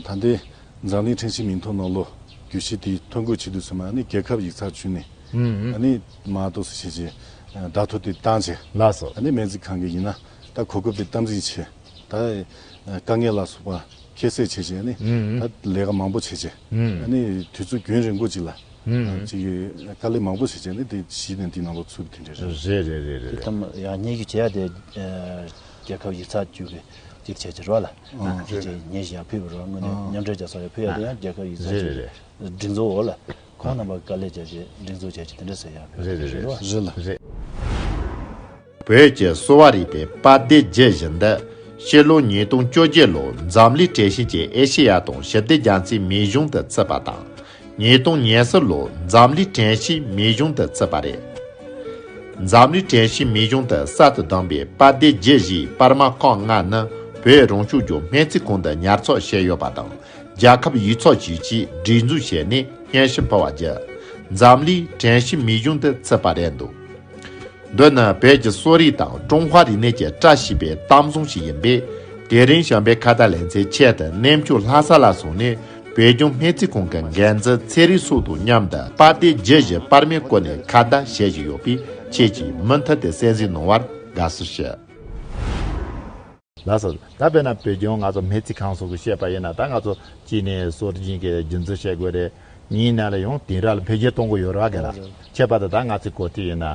ལྟའི། འཛམ་གླིང་དྲན་ཤེས་མིང་ཐོ་ནང་ལོ་རྒྱུས་ཤིག་དེའི་ཐོ་འགོད་བྱེད་དུས་ཙམ་ཨ་ནི་རྒྱལ་ཁབ་ཡིག་ཚགས་བརྒྱུད་ནས་ཨ་ནི་མ་གཏོགས་སུ་བྱས་རྗེས་བརྡ་ཐོ་དེ་བཏང་རྗེས། ལགས་སོ། ཨ་ནི་སྨན་རྩིས་ཁང་གི་ཡིན་ན་ད་གོ་སྐབས་དེ་དམ་འཛིན་བྱས། ད་དཀའ་ངལ་ལ་སོགས་པ་ཁྱད་བསད་བྱས་རྗེས་ཨ་ནི་ད་ལས་ཀ་མང་པོ་བྱས་རྗེས་ཨ་ནི་དུས་ཚོད་རྒྱུན་རིང་པོ་ཅིག་ལ་ཅིག་གི་དཀའ་ལས་མང་པོ་བྱས་རྗེས་ཨ་ནི་དེ་གཞི་ནས་འདི་ནང་ལོགས་ཚུད་པ་དེ་འདྲ་རེད། རེད་རེད་རེད་རེད། དེ་ལྟར་ཡང་སྙན་ཞུ་བྱེད་ཡ་དེ་རྒྱལ་ཁབ་ཡིག་ཚགས་བརྒྱུད་ཀྱི་ཅིག་བྱས་རྗེས་རོགས་ལ། ཨ་ཁྱེད་ཀྱིས་ཉེ་ཞིག་ཡར་ཕུལ་བ་རོགས། དངོས་གནས་མཉམ་འབྲེལ་རྒྱལ་ཚོགས་ཡར་ཕུལ་ཡ་དེ་ཡང་རྒྱལ་ཁབ་ཡིག་ཚགས་རེད་རེད་ཀྱི་རེད། སྒྲིག་འཛུགས་འོག་ལ་ཁོང་རྣམ་པ་དཀའ་ལས་བརྒྱབ་རྗེས་སྒྲིག་འཛུགས་བྱས་རྗེས་དེ་འདྲ་ཟེར་ཡག་རེད་རེད་རེད། རེད་ལ། རེད། བོད་ཀྱི་གསོ་བ་རིག་པའི་པར་སྡེ་བརྒྱུད་བཞི་འདི་ཕྱི་ལོ་ཉིས་སྟོང་བཅོ་བརྒྱད་ལོར་འཛམ་གླིང་དྲན་ཤེས་ཀྱི་ཨེ་ཤེ་ཡ་དང་ཞི་བདེ་རྒྱ་མཚོའི་མིང་གཞུང་དུ་བརྩིས་པ་དང་། ཉིས་སྟོང་ཉེར་གསུམ་ལོར་འཛམ་གླིང་དྲན་ཤེས་མིང་གཞུང་དུ་བརྩིས་པ་རེད། འཛམ་གླིང་དྲན་ཤེས་མིང་གཞུང་དུ་གསར་དུ་བདམས་པའི་པར་སྡེ་བརྒྱུད་བཞིའི་པར་མ་ཁག་ལྔ་ནི་ བོད་རང་སྐྱོང་ལྗོངས་སྨན་རྩིས་ཁང་དུ་ཉར་ཚགས་བྱས་ཡོད་པ་དང་། རྒྱལ་ཁབ་ཡིག་ཚགས་ཅུས་ཀྱིས་སྒྲིག་འཛུགས་བྱས་ནས་སྙན་ཞུ་ཕུལ་བ་བརྒྱུད། འཛམ་གླིང་དྲན་ཤེས་མིའུ་གཞུང་དུ་ཚུད་པ་རེད་འདུག། འདི་ནི་བོད་ཀྱི་གསོ་རིག་དང་ཀྲུང་ཧྭ་རིག་གནས་ཀྱི་བཀྲ་ཤིས་པའི་གཏམ་བཟང་ཞིག་ཡིན་པས། དེ་རིང་བྱམས་པའི་ཁ་བརྡ་ལེ་ཚན་ཆེད་དུ་གནས་མཆོག་ལྷ་ས་ལ་སོང་ནས། བོད་ལྗོངས་སྨན་རྩིས་ཁང་གི་འགན་འཛིན་ཚེ་རིང་སོགས་དང་མཉམ་དུ་པར་དེབ་བརྒྱུད་བཞི་པར་མའི་སྐོར་ནས་ཁ་བརྡ་བྱེད་བཞིན་ཡོད་པས། ཁྱེད་ཀྱིས་མུ་མཐུད་དེ་གསན་གཟིགས་གནང་བར་དགའ་བསུ་ཞུ། ལགས་སོ། ད་དཔེར་ན་བོད་ལྗོངས་ང་ཚོ་སྨན་རྩིས་ཁང་སོགས་ཀྱི་བཤད་པ་ཡིན་ན། ད་ང་ཚོ་གཅིག་ནས་སྲོལ་རྒྱུན་གྱི་རྒྱུན་འཛིན་བྱེད་དགོས་རེད། གཉིས་ནས་ལ་ཡང་དེང་རབས་ལ་འཕེལ་རྒྱས་གཏོང་དགོས་ཡོད་རེད་བ། ག་ལ་ཁྱད་པར་དུ་ད་ང་ཚོའི་གོ་ཐོས་ཡིན་ན།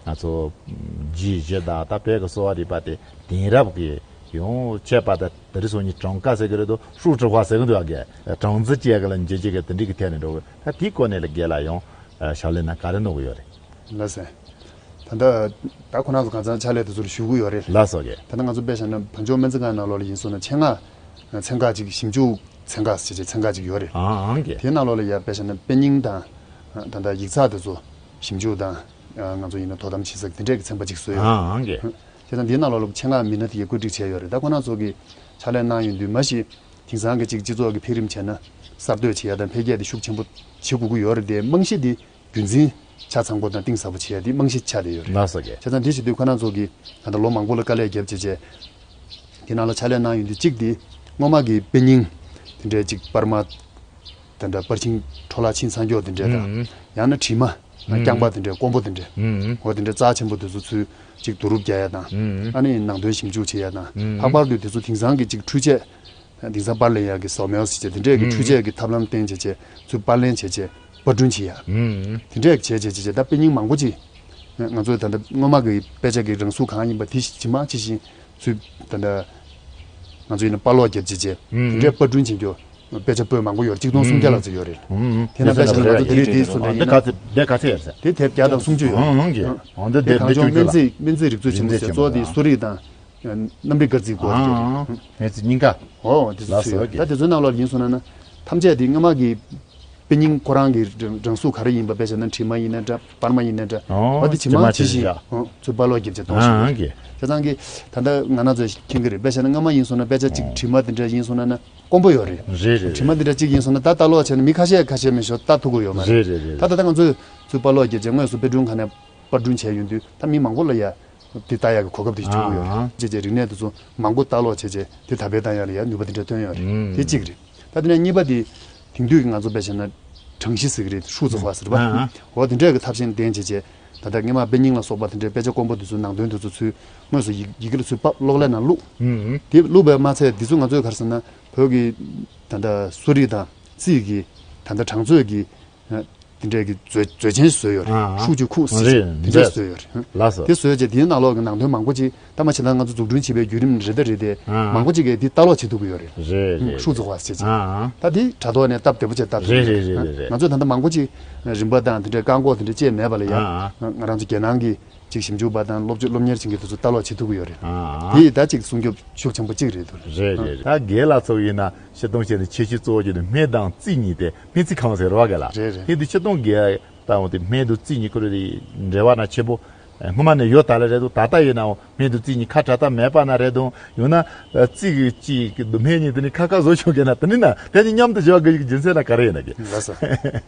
ང་ཚོ་རྒྱུད་བཞི་དང་ད་བོད་ཀྱི་གསོ་བ་རིག་པ་དེ་དེང་རབས་ཀྱི་ཡང་ཁྱད་པར་དུ་དེ་རིང་སང་ཉིན་གྲངས་ཀ་ཟེར་གི་རེད་དོ། ཧྲུའུ་ཀྲི་ཧྭ་ཟེར་གི་འདུག་བ། ག་གྲངས་འཛིན་བྱེད་གི་ལ་འཇལ་བྱེད་གི་དེ་འདྲའི་གི་ཐད་ནས་འགྲོ་གི། ད་དེའི་སྐོར་ནས་ལ་རྒན་ལགས་ཡང་ཕྱག་ལས་ན་ག་རེ་གནང་གི་ཡོད་རེད། ལགས་སེ། ད་ལྟ་ད་ཁོ་རང་ཚོ་གང་ཚང་ཕྱག་ལས་དེ་ཚོར་ཞུ་གི་ཡོད་རེད། ལགས་སོ་གི། ད་ལྟ་ང་ཚོ་དཔེ་བཞག་ན་བོད་ལྗོངས་སྨན་རྩིས་ཁང་ནང་ལོགས་ལ་ཡིན་སོང་ན་ཆེད་མངགས་ཚན་ཁག་ཅིག་ཞིབ་འཇུག་ཚན་ཁག་ཟེར་བྱས་ཚན་ཁག་ཅིག་ཡོད་རེད། ཨང་ཨང་གི། དེའི་ནང་ལོགས་ལ་ཡ་དཔེ་བཞག་ན་དཔེ་རྙིང་དང་ད་ལྟ་ཡིག་ཚགས་དེ་ཚོ་ཞིབ་འཇུག་དང་། ང་ཚོ་ཡིན་ན་དོ་དམ་བྱེད་ས་དེ་འདྲས་ཀྱི་ཚན་པ་ཅིག་བཟོས་ཡོད། ཨང་ཨང་གི། བྱས་ཙང་འདིའི་ནང་ལོགས་ལ་ཆེད་མངགས་མི་སྣ་དེ་ཡ་བཀོད་སྒྲིག་བྱས་ཡོད་རེད། ད་ཁོ་རང་ཚོ་གི་ཕྱག་ལས་གནང་ཡོང་དུས་མ་གཞི་དེང་སང་གི་ཅིག་སྤྱི་ཚོགས་ཀྱི་འཕེལ་རིམ་བྱས་ན་གསར་གཏོད་བྱེད་ཡ་དང་འཕེལ་རྒྱས་དེ་ཤུགས་ཆེན་པོ་བྱེད་དགོས་ཀྱི་ཡོད་རེད་དེ། རྨང་གཞི་དེ་རྒྱུན་འཛིན་ཆ་ཚང་པོ་དང་གཏིང་ཟབ་པོ་བྱེད་ཡ་དེ་རྨང་གཞི་ཆགས་བསྡད་ཡོད་རེད། ལགས་སོ་གི། བྱས་ཙང་དེ་བྱེད་དུས་ཁོ་རང་ཚོ་གིས་ད་ལྟ་ལོ་མང་པོ་ལ་དཀའ་ལས་བརྒྱབ་བྱས་བྱས། དེ་ནང་ལ་ཕྱག་ལས་གནང་ཡོང་དུས་གཅིག་དེ་སྔོན་མ་གི་དཔེ་རྙིང་དེ་འདྲའི་ཅིག་པར་མ་དེ་འདྲ་པར་ཤིང་འཕྲོ་བརླག་ཕྱིན་ཚར་མཁན་དེ་འདྲ་དང་། ཨང་། ཡང་ན་བྲིས་མ། ཨང་། རྐྱང་པ་དེ་འདྲ་དཀོན་པོ་དེ་འདྲ། ཨང་། འོ་དེ་འདྲ་རྩ་ཆེན་པོ་དེ་ཚོ་ཚུར་ཅིག་བསྡུ་རུབ་རྒྱག་ཡ་དང་། ཨང་། ཨ་ནི་ནང་དོན་ཞིབ་འཇུག་བྱེད་ཡ་དང་། ཨང་། ལྷག་པར་དུ་དེ་ཚོ་དེང་སང་གི་ཅིག་འཕྲུལ་ཆས། དེང་སང་པར་ལེན་ཡག་གི་ཟོག་མེལ་ཟེར་བྱས་དེ་འདྲས་ཀྱི་ཨུ། འཕྲུལ་ཆས་ཀྱི་ཐབས་ལམ་བསྟེན་བྱས་བྱས་ཚུར་པར་ལེན་བྱས་བྱས་པར་སྐྲུན་བྱེད་ཡག་ཨུ། དེ་འདྲས་བྱས་བྱས་བྱས་བྱས་ད་དཔེ་རྙིང་མང་པོ་ཅིག་ང་ཚོས་ད་ལྟ་སྔོན་མ་གི་དཔེ་ཆ་གི་རང་གཟུགས་གང་ཡིན་པ་དེ་ཇི་མ་ཇི་བཞིན་ཚུར་ད་ལྟ་ང་ཚོ་ཡིན་ན་པར་ལོག་བརྒྱབ་བྱས་བྱས་ཨུ། དེ་འདྲས་པར་སྐྲུན་བྱེད་རྒྱུ་དཔེ་ཆ་པོད་མང་པོ་ཡོད་རེད། གཅིག་སྟོང་སུམ་བརྒྱ་ལྷག་ཙམ་ཡོད་རེད། ཨུ། དེ་ན་དཔེ་ཆ་ང་ཚོ་དེ་རེད་དེ་གསུངས་པ་ཡིན་ན་དེ་ག་ཚད་དེ་ག་ཚད་ཡོད་རེད། དེ་དེབ་བརྒྱ་དང་སུམ་ཅུ་ཡོད་རེད། ཨང་ཨང་གི། འོ་འདི་དེ་དེབ་གངས་འདི་ལྗོངས་སྨན་རྩིས་སྨན་རྩིས་རིག་མཛོད་ཆེན་མོ་ཟེར་གཙོ་བོ་དེ་གསོ་རིག་དང་། གནམ་རིག་སྐར་རྩིས་སྐོར་ཨང་ཨང་། སྨན་རྩིས་རྙིང་ཁ། ཨོ་དེ་ཚོ་ལགས་སོ། ཚུད་ཡོད་རེད། ད་དེ་ཚོའི་ནང་ལོགས་ཡིན་སོང་ན་ན། ཐམས་ཅད་དེ་སྔ་མ་གི་དཔེ་རྙིང་ཁོ་རང་གི་རང་གཟུགས་ག་རེ་ཡིན་པ་དཔེ་བྱས་ན་བྲིས་མ་ཡིན་ན་འདྲ་པར་མ་ཡིན་ན་འདྲ། ཨོ་ཨོ་དེ་ཇི་མ་ཇི་བཞིན་ཨོ་ཚུར་པར་ལོག་བརྒྱབ་བྱས་གཏོང་བཞིན་ཨང་ཨང་གི། བྱས་ཙང་གི་ད་ལྟ་ང་རང་ཚོས་མཁྱེན་གི་རེད། དཔེ་བྱས་ན་སྔ་མ་ཡིན་སོང་ན་དཔེ་ཆ་གཅིག་ཨོ་བྲིས་མ་དེ་འདྲ་ཡིན་སོང་ན་ན་དཀོན་པོ་ཡོད་རེད། རེད་རེད་རེད། བྲིས་མ་དེ་འདྲ་གཅིག་ཡིན་སོང་ན་ད་ལྟ་ལོག་བྱས་ན་མི་ཁ་ཤས་ཁ་ཤས་མི་ཤོར་ལྟ་ཐུབ་ཀྱི་ཡོད་མ་རེད། རེད་རེད་རེད། ད་ལྟ་ད་ང་ཚོས་ཚུར་པར་ལོག་བརྒྱབ་བྱས་དངོས་སུ་དཔེ་སྐྲུན་ཁང་ནས་པར་སྐྲུན་བྱས་ཡོང་དུས་ད་མི་མང་པོ་ལ་ཡ། དེ་ལྟ་ཡག་གི་གོ་སྐབས་དེ་བྱུང་ཡོད་རེད། ཨ་ཨ། བྱས་བྱས་རིག་གནས་དེ་ཚོ་མང་པོ་ལྟ་ཀློག་བྱས་བྱས་དེ་དར་སྤེལ་བཏང་ཡག་ལ་ཡང་ནུས་པ་དེ་འདྲ་བཏོན་ཡོད་རེད། ཨུམ། དེ་གཅིག་རེད། ད་དེ་ནས་གཉིས་པ་དེ་དེང་དུས་ཀྱི་ང་ཚོ་དཔེ་བྱས་ན་གྲངས་གཞི་ཟེར་གི་རེད། ཧྲུའུ་ཙི་ཧྭ་ཟེར་བ། ཨ་ཨ། འོ་དེ་འདྲས་ཀྱི་ཐབས་ཤེས་འདོན་བྱས་བྱས་ད་ལྟ་སྔས་མ་དཔེ་རྙིང་ལ་སོགས་པ་དེ་འདྲའི་དཔེ་ཆ་དཀོན་པོ་དེ་ཚོའི་ནང་དོན་དེ་ཚོ་ཚུར་དངོས་སུ་ཡི་ཡི་གེ་ལ་ཚུར་ཕབ་གློག་ཀླད་ནང་བླུགས། ཨུམ། དེ་བླུགས་པས་མ་ཚད་དེ་ཚོ་ང་ཚོས་ག་རེ་ཟེར་ན་བོད་ཀྱི་ད་ལྟ་གསོ་རིག་དང་རྩིས་ཀྱི་ད་ལྟ་གྲངས་མཛོད་ཀྱི། དེ་འདྲས་ཀྱི་མཛོད་མཛོད་ཆེན་ཞིག་བཟོས་ཡོད་རེད། ཨ་ཨ། ཧྲུའུ་ཅི་ཁུའུ་ཟེར་རེད། དེ་འདྲས་བཟོས་ཡོད་རེད། ལགས་སོ། དེ་བཟོས་བྱས་དེའི་ནང་ལོགས་ཀྱི་ནང་དོན་མང་པོ་ཅིག་ད་མ་བྱས་ན་ང་ཚོ་འཛུགས་སྐྲུན་བྱེད་པའི་བརྒྱུད་རིམ་རེ་ད་རེ་དེ་ཨ་ཨ། མང་པོ་ཅིག་གིས་དེ་ལྟ་ཀློག་བྱེད་ཐུབ་ཀྱི་ཡོད་རེད། རེད་རེད། ཧྲུའུ་ཙི་ཧྭ་ཟེར་བྱས། ཨ་ཨ། ད་དེ་དྲ་ཐོག་ནས་སྟབས་བདེ་པོ་བྱས་བཏབ་རེད་རེད་རེད་རེད། ང་ཚོས་ད་ལྟ་མང་པོ་ཅིག་རིན་པ་དང་དེ་འདྲའི་བཀག་འགོག་དེ་འདྲ་བཅས་མེད་པ་ལ་ཡ། ཨ་ཨ། ང་རང་ཚོ་རྒྱལ་ནང་གི་ཅིག་ཞིབ་འཇུག་པ་དང་སློབ་སློབ་གཉེར་བྱེད་མཁན་དེ་ཚོ་ལྟ་ཀློག་བྱེད་ཐུབ་ཀྱི་ཡོད་རེད། ཨ་ཨ། དེ་ད་ཅིག་སྲུང་སྐྱོབ་ཤུགས་ཆེན་པོ་ཅིག་རེད་འདུག། རེད་རེད་རེད། ད་རྒན་ལགས་ཚོ་ཡིན་ན་སྤྱིར་བཏང་བྱས་ནས་ཁྱད་ཆོས་གཙོ་བོ་བྱས་ནས་སྨན་དང་རྩིས་གཉིས་དེ་སྨན་རྩིས་ཁང་ཟེར་བ་ག་ལ། རེད་རེད། དེ་དུས་སྤྱིར་བཏང་རྒན་ལྟ་བུ་དེ་སྨན་དང་རྩིས་གཉིས་ཁོ་རེ་འབྲེལ་བ་ན་ཆེན་པོ་སྔོན་མ་ནས་ཡོད་ད་ལ་རེད་འདུག། ད་ལྟ་ཡིན་ནའང་སྨན་དང་རྩིས་གཉིས་ཁ་བྲལ་ཐབས་མེད་པ་ན་རེད་འདུག། ཡང་ན་རྩིས་ཀྱི་གཅིག་སྨན་གཉིས་དེ་ནི་ཁ་ཁ་བཟོ་ཆོག་གི་ན་དེ་ནི་ན་དེ་གཉིས་མཉམ་དུ་བྱེད་པ་གི་རྒྱུ་མཚན་ལ་ག་རེ་ཡིན་ན་གི། ལགས་སོ།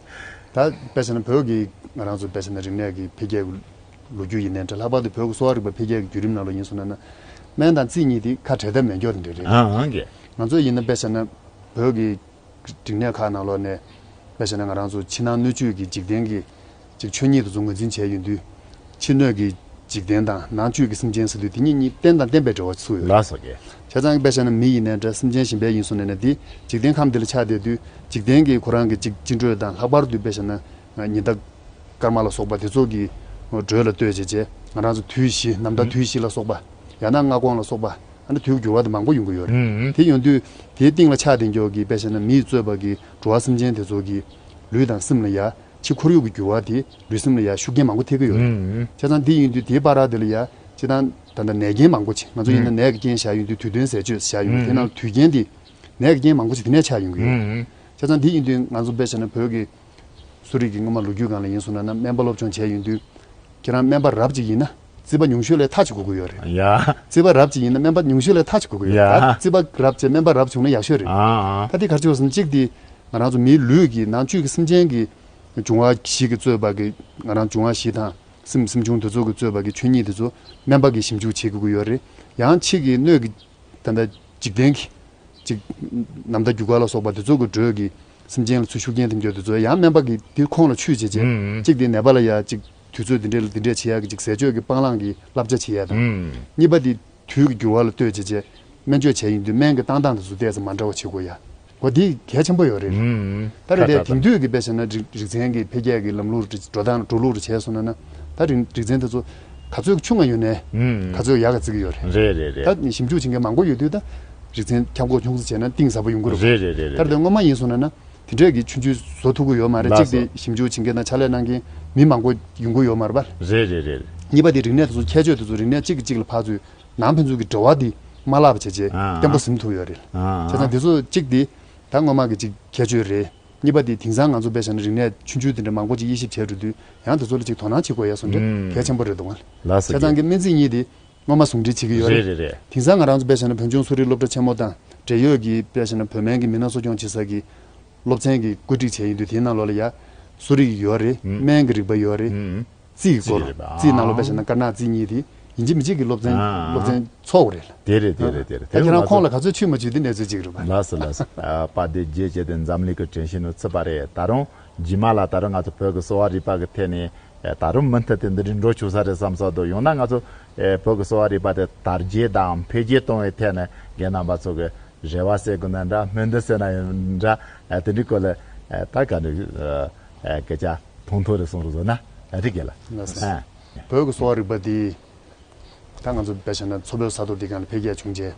ད་དཔེ་བྱས་ན་བོད་ཀྱི་ང་རང་ཚོ་དཔེ་བྱས་ན་རིག་གནས་ཀྱི་འཕེལ་རྒྱས་ཀྱི་ལོ་རྒྱུས་ཡིན་ནའི་འདྲ། ལྷག་པར་དུ་བོད་ཀྱི་གསོ་བ་རིག་པ་འཕེལ་རྒྱས་ཀྱི་བརྒྱུད་རིམ་ནང་ལ་ཡིན་སོང་ན་ན། སྨན་དང་རྩིས་གཉིས་དེ་ཁ་བྲལ་ཐབས་མེད་སྐྱོ་དེ་འདྲ་རེད། ཨང་ཨང་གི། ང་ཚོ་ཡིན་ན་དཔེ་བྱས་ན་བོད་ཀྱི་རིག་གནས་ཁག་ནང་ལོགས་ནས་དཔེ་བྱས་ན་ང་རང་ཚོ་ཕྱི་ནང་སྣོད་བཅུད་ཀྱི་འཇིག་རྟེན་གྱི་ཅིག་ཆོས་ཉིད་དེ་ཚོ་ངོས་འཛིན་བྱས་ཡོང་དུས། ཕྱི་སྣོད་ཀྱི་འཇིག་རྟེན་དང་ནང་བཅུད་ཀྱི་སེམས་ཅན་ཟེར་དུས་དེ་གཉིས་གཉིས་རྟེན་དང་བརྟེན་པའི་འབྲེལ་བ་ཚུགས་ཡོད། ལགས་སོ་གི། བྱས་ཙང་དཔེ་བྱས་ན་མི་ཡིན་ནའི་འདྲ་སེམས་ཅན་གཞན་པའི་ཡིན་སོང་ནའི་ནའི་དེ་འཇིག་རྟེན་ཁམས་འདི་ལ་ཆགས་བསྡད་དུས་འཇིག་རྟེན་གྱི་ཁོ་རང་གི་ཅིག་བཅིངས་འགྲོལ་དང་ལྷག་པར་དུ་དཔེ་བྱས་ན་ཉི་ཟླ་སྐར་མ་ལ་སོགས་པ་དེ་ཚོ་གི་འགྲོས་ལ་ལྟོས་བྱས་བྱས་ང་རང་ཚོ་དུས་བཞི་ནམ་ཟླ་དུས་བཞི་ལ་སོགས་པ་ཡང་ན་སྔ་དགོང་ལ་སོགས་པ་ཨ་ནི་དུས་འགྱུར་བ་དེ་མང་པོ་ཡོང་གི་ཡོད་རེད། དེ་ཡོང་དུས་དེའི་སྟེང་ལ་ཆགས་བསྡད་མཁན་གྱི་དཔེ་བྱས་ན་མིས་གཙོས་པ་གི་འགྲོ་བ་སེམས་ཅན་དེ་ཚོ་གི་ལུས་དང་སེམས་ལ་ཡ། ཕྱི་ཁོར་ཡུག་གི་འགྱུར་བ་དེ་ལུས་སེམས་ལ་ཡང་ཤུགས་རྐྱེན་མང་པོ་ཐེབས་ཀྱི་ཡོད་རེད། ཨུམ། བྱས་ཙང་དེ་ཡིན་དུས་དེའི་བར་དེ་ལ་ཡང་སྤྱིར་བཏང་ད་ལྟ་ནད་རྐྱེན་མང་པོ་ཅིག་ང་ཚོ་ཡིན་ན་ཨུམ། ནད་ཀྱི་རྐྱེན་བཞག་ཡོང་དུས་དུས་སྟོན་ཟས་སྤྱོད་བཞག་ཡོང་དུས་དེ་ནང་ཨུམ། དུས་རྐྱེན་དེ་ནད་ཀྱི་རྐྱེན་མང་པོ་ཅིག་དེ་ནས་ཆགས་ཡོང་གི་ཡོད་རེད། ཨུམ། བྱས་ཙང་དེ་ཡིན་དུས་ང་ཚོ་དཔེ་བྱས་ན་བོད་ཀྱི་གསོ་རིག་གི་སྔོན་མ་ལོ་རྒྱུས་སྒང་ལ་ཡིན་སོང་ན་ན་སྨན་པ་སློབ་སྦྱོང་བྱས་ཡོང་དུས་ཁྱེད་རང་སྨན་པ་རབ་ཅིག་ཡིན་ན་ རྩིས་པ་ཉུང་ཤོས་ལས་མཐའ་གཅིག་དགོས་ཀྱི་ཡོད་རེད། ཡ། རྩིས་པ་རབ་ཅིག་ཡིན་ན་སྨན་པ་ཉུང་ཤོས་ལས་མཐའ་གཅིག་དགོས་ཀྱི་ཡོད་རེད། ཡ། ད་རྩིས་པ་རབ་བྱས་སྨན་པ་རབ་བྱུང་ན་ཡག་ཤོས་རེད། ཨ་ཨ། ད་དེ་ག་རེ་བྱས་པ་ཟེར་ན་གཅིག་དེ་ང་རང་ཚོ་མིའི་ལུས་ཀྱི་ནང་བཅུད་ཀྱི་སེམས་ཅན་གྱི་འབྱུང་བ་བཞི་གིས་གཙོས་པ་གི་ང་རང་འབྱུང་བ་བཞི་དང་སེམས་སེམས་བྱུང་དེ་ཚོ་གིས་གཙོས་པ་གི་ཆོས་ཉིད་དེ་ཚོ་སྨན་པ་གིས་ཞིབ་འཇུག་བྱེད་དགོས་ཀྱི་ཡོད་རེད། ཡང་ཕྱི་གི་སྣོད་ཀྱི་ད་ལྟ་འཇིག་རྟེན་གྱི་ཅིག་ནམ་ཟླ་རྒྱུ་སྐར་ལ་སོགས་པ་དེ་ཚོ་གི་འགྲོས་ཀྱི་སེམས་ཅན་ལ་ཚུར་ཤུགས་རྐྱེན་ཐེབས་རྒྱུ་དེ་ཚོ་ཡང་སྨན་པ་གིས་དེ་ཁོང་ལ་ཆུད་བྱས་བྱས། ཨུམ། གཅིག་དེ་ནད་པ་ལ་ཡ་གཅིག་དུས་ཚོད་འདི་འདྲའི་འདི་འདྲས་བྱེད་ཡག་གི་ཅིག་ཟས་སྤྱོད་ཀྱི་སྤང་བླང་གི་བསླབ་བྱ་བྱེད་ཡག་དང་། ཨུམ། གཉིས་པ་དེ་དུས་ཀྱི་འགྱུར་བ་ལ་ལྟོས་བྱས་བྱས་སྨན་བཅོས་བྱས་ཡིན་དུས་སྨན་གྱི་བཏང་སྟངས་དེ་ཚོ་ཏོག་ཙམ་མ་འདྲ་བ་བྱེད་དགོས་ཡ། འོ་འདི་གལ་ཆེན་པོ་ཡོད་རེད། ཨུམ། ད་རེས་དེ་ཁ་ཁྲ་དེང་དུས་ཀྱི་དཔེ་བྱས་ན་རིག་རིག་ཚན་གྱི་འཕེལ་རྒྱས་ཀྱི་ལམ་ལུགས་རེད། འགྲོ་སྟངས་འགྲོ་ལུགས་རེད་བྱས་སོང་ན་ན། ད་རིག་རིག་ཚན་དེ་ཚོ་ག་ཚོད་ཆུང་བ་ཡོད་ནའི་ཨུམ། ག་ཚོད་ཡག་ག་བརྩི་གི་ཡོད་རེད། རེད་རེད་རེད། ད་ཞིབ་འཇུག་བྱེད་མཁན་མང་པོ་ཡོད་དུས་ད་རིག་ཚན་ཁྱབ་ཁོངས་ཆུང་ཙམ་བྱས་ན་གཏིང་ཟབ་པོ་ཡོང་གི་རེད། རེད་རེད་རེད། ད་རེད་དེ་སྔོན་མ་ཡིན་སོང་ན་ན་དེ་འདྲས་ཀྱི་ཆུང་ཆུང་བཟོ་ཐུབ་ཀྱི་ཡོད་མ་རེད། ལགས་གཅིག་དེ་སོ། ཞིབ་འཇུག་བྱེད་མཁན་དང་ཕྱག་ལས་གནང་མཁན་མི་མང་པོ་ཡོང་གི་ཡོད་མ་རེད་པ། རེད་རེད་རེད། གཉིས་པ་དེ་རིག་གནས་དེ་ཚོ་ཁྱད་ཆོས་དེ་ཚོ་རིག་གནས་གཅིག་གིས་གཅིག་ལ་ཕར་ཚུར་ནང་ཕན་ཚུན་གྱི་འབྲེལ་བ་དེ་མ་བརླག་པ་བྱས་བྱས་ཨ་བརྟན་པོ་ཟིན་ཐུབ་ཡོད་རེད། ཨ་བྱས་ཙང་དེ་ཚོ་གཅིག་དེ་ད་སྔོན་མ་གི་གཅིག་ཁྱད་ཆོས་རེད། གཉིས་པ་དེ་དེང་སང་ང་ཚོ་དཔེ་བཞག་ན་རིག་གནས་ཆུང་ཆུང་དེ་འདྲ་མང་པོ་ཅིག་དབྱེ་ཞིབ་བྱས་འགྲོ་དུས་ཡང་དེ་ཚོ་ལ་ཅིག་དོ་སྣང་བྱེད་དགོས་ཡ་བཟོ་འདྲ་ཨུམ། གལ་ཆེན་པོ་རེད་འདུག་ལགས་སོ། བྱས་ཙང་གི་སྨན་རྩིས་གཉིས་དེ་སྔོན་མ་ཟུང་འབྲེལ་བྱེད་ཀྱི་ཡོད་རེད། རེད་རེད་རེད། དེང་སང་ང་རང་ཚོ་དཔེ་བཞག་ན་བོད་ལྗོངས་གསོ་རིག་སློབ་གྲྭ་ཆེན་མོ་དང་འབྲེལ་ཡོད་ཀྱི་དཔེ་བཞག་ན་བོད་སྨན་གྱི་མི་སྣ་གསོ་སྐྱོང་བྱེད་ས་གི་སློབ་ཚན་གྱི་བཀོད་སྒྲིག་བྱས་ཡིན་དུས་དེའི་ནང་ལོགས་ལ་ཡ་གསོ་རིག་ཡོད་རེད། ཨུམ། སྨན་གྱི་རིག་པ་ཡོད་རེད། ཨུམ། རྩིས་ཀྱི་སྐོར། རྩིས་རེད་པ། རྩིས་ནང་ལོགས་དཔེ་བཞག་ན་དཀར་ནག་རྩིས་གཉིས་དེ་ཡིན་གཅིག་མིན་གཅིག་གི་སློབ་ཚན་ཨ་སློབ་ཚན་ཚོགས་དགོས་རེད། དེ་རེད་དེ་རེད་དེ་རེད། ད་ཁྱེད་རང་ཁོང་ལ་ག་ཚོད་ཆུད་མ་ཆུད་དེ་གནས་ཚུལ་གཅིག་རེད་པ། ལགས་སོ་ལགས་སོ། ཨ་པ་དེ་རྗེས་བྱས་ཏེ་འཛམ་གླིང་གི་དྲན་ཤེས་ནོར་ཚུད་པ་རེད། ད་རུང་རྗེས་མ་ལ་ད་རུང་ང་ཚོ་བོད་ཀྱི་གསོ་བ་རིག་པ་གི་ཐད་ནས་ཨེ་ད་རུང་མུ་མཐུད་དེ་འདི་འདྲའི་འགྲོ་བཅུག་ས་རེད་བསམ་ས་འདུག་ཡང་ན་ང་ཚོ་ཨེ་བོད་ཀྱི་གསོ་བ་རིག་པ་དེ་དར་རྒྱས་དང་འཕེལ་རྒྱས་གཏོང་བའི་ཐད་ནས་རྒན་རྣམ་པ་ཚོ་གི་རེ་བ་ཟེར་དགོས་ན་འདྲ། སྨོན་འདུན་ཟེར་ན་ཡང་འདྲ། ཨེ་དེ་འདྲའི་སྐོར་ལ་ཨེ་ད་ག་འདྲ་ཨེ་སྐད་ཆ་ཐུང་ཐུང་རེ་གསུང་རོགས་བཟོ་ན་ཨེ་འགྲིག་གི་ལ། ལགས་སོ། ཨེ། བོད་ཀྱི་གསོ་བ་རིག་པ་འདི་ད་ང་ཚོ་དཔེ་བཞག་ན་མཚོ་བོད་ས་མཐོ་འདི་སྒང་ལ་འཕེལ་རྒྱས་བྱུང་རྗེས་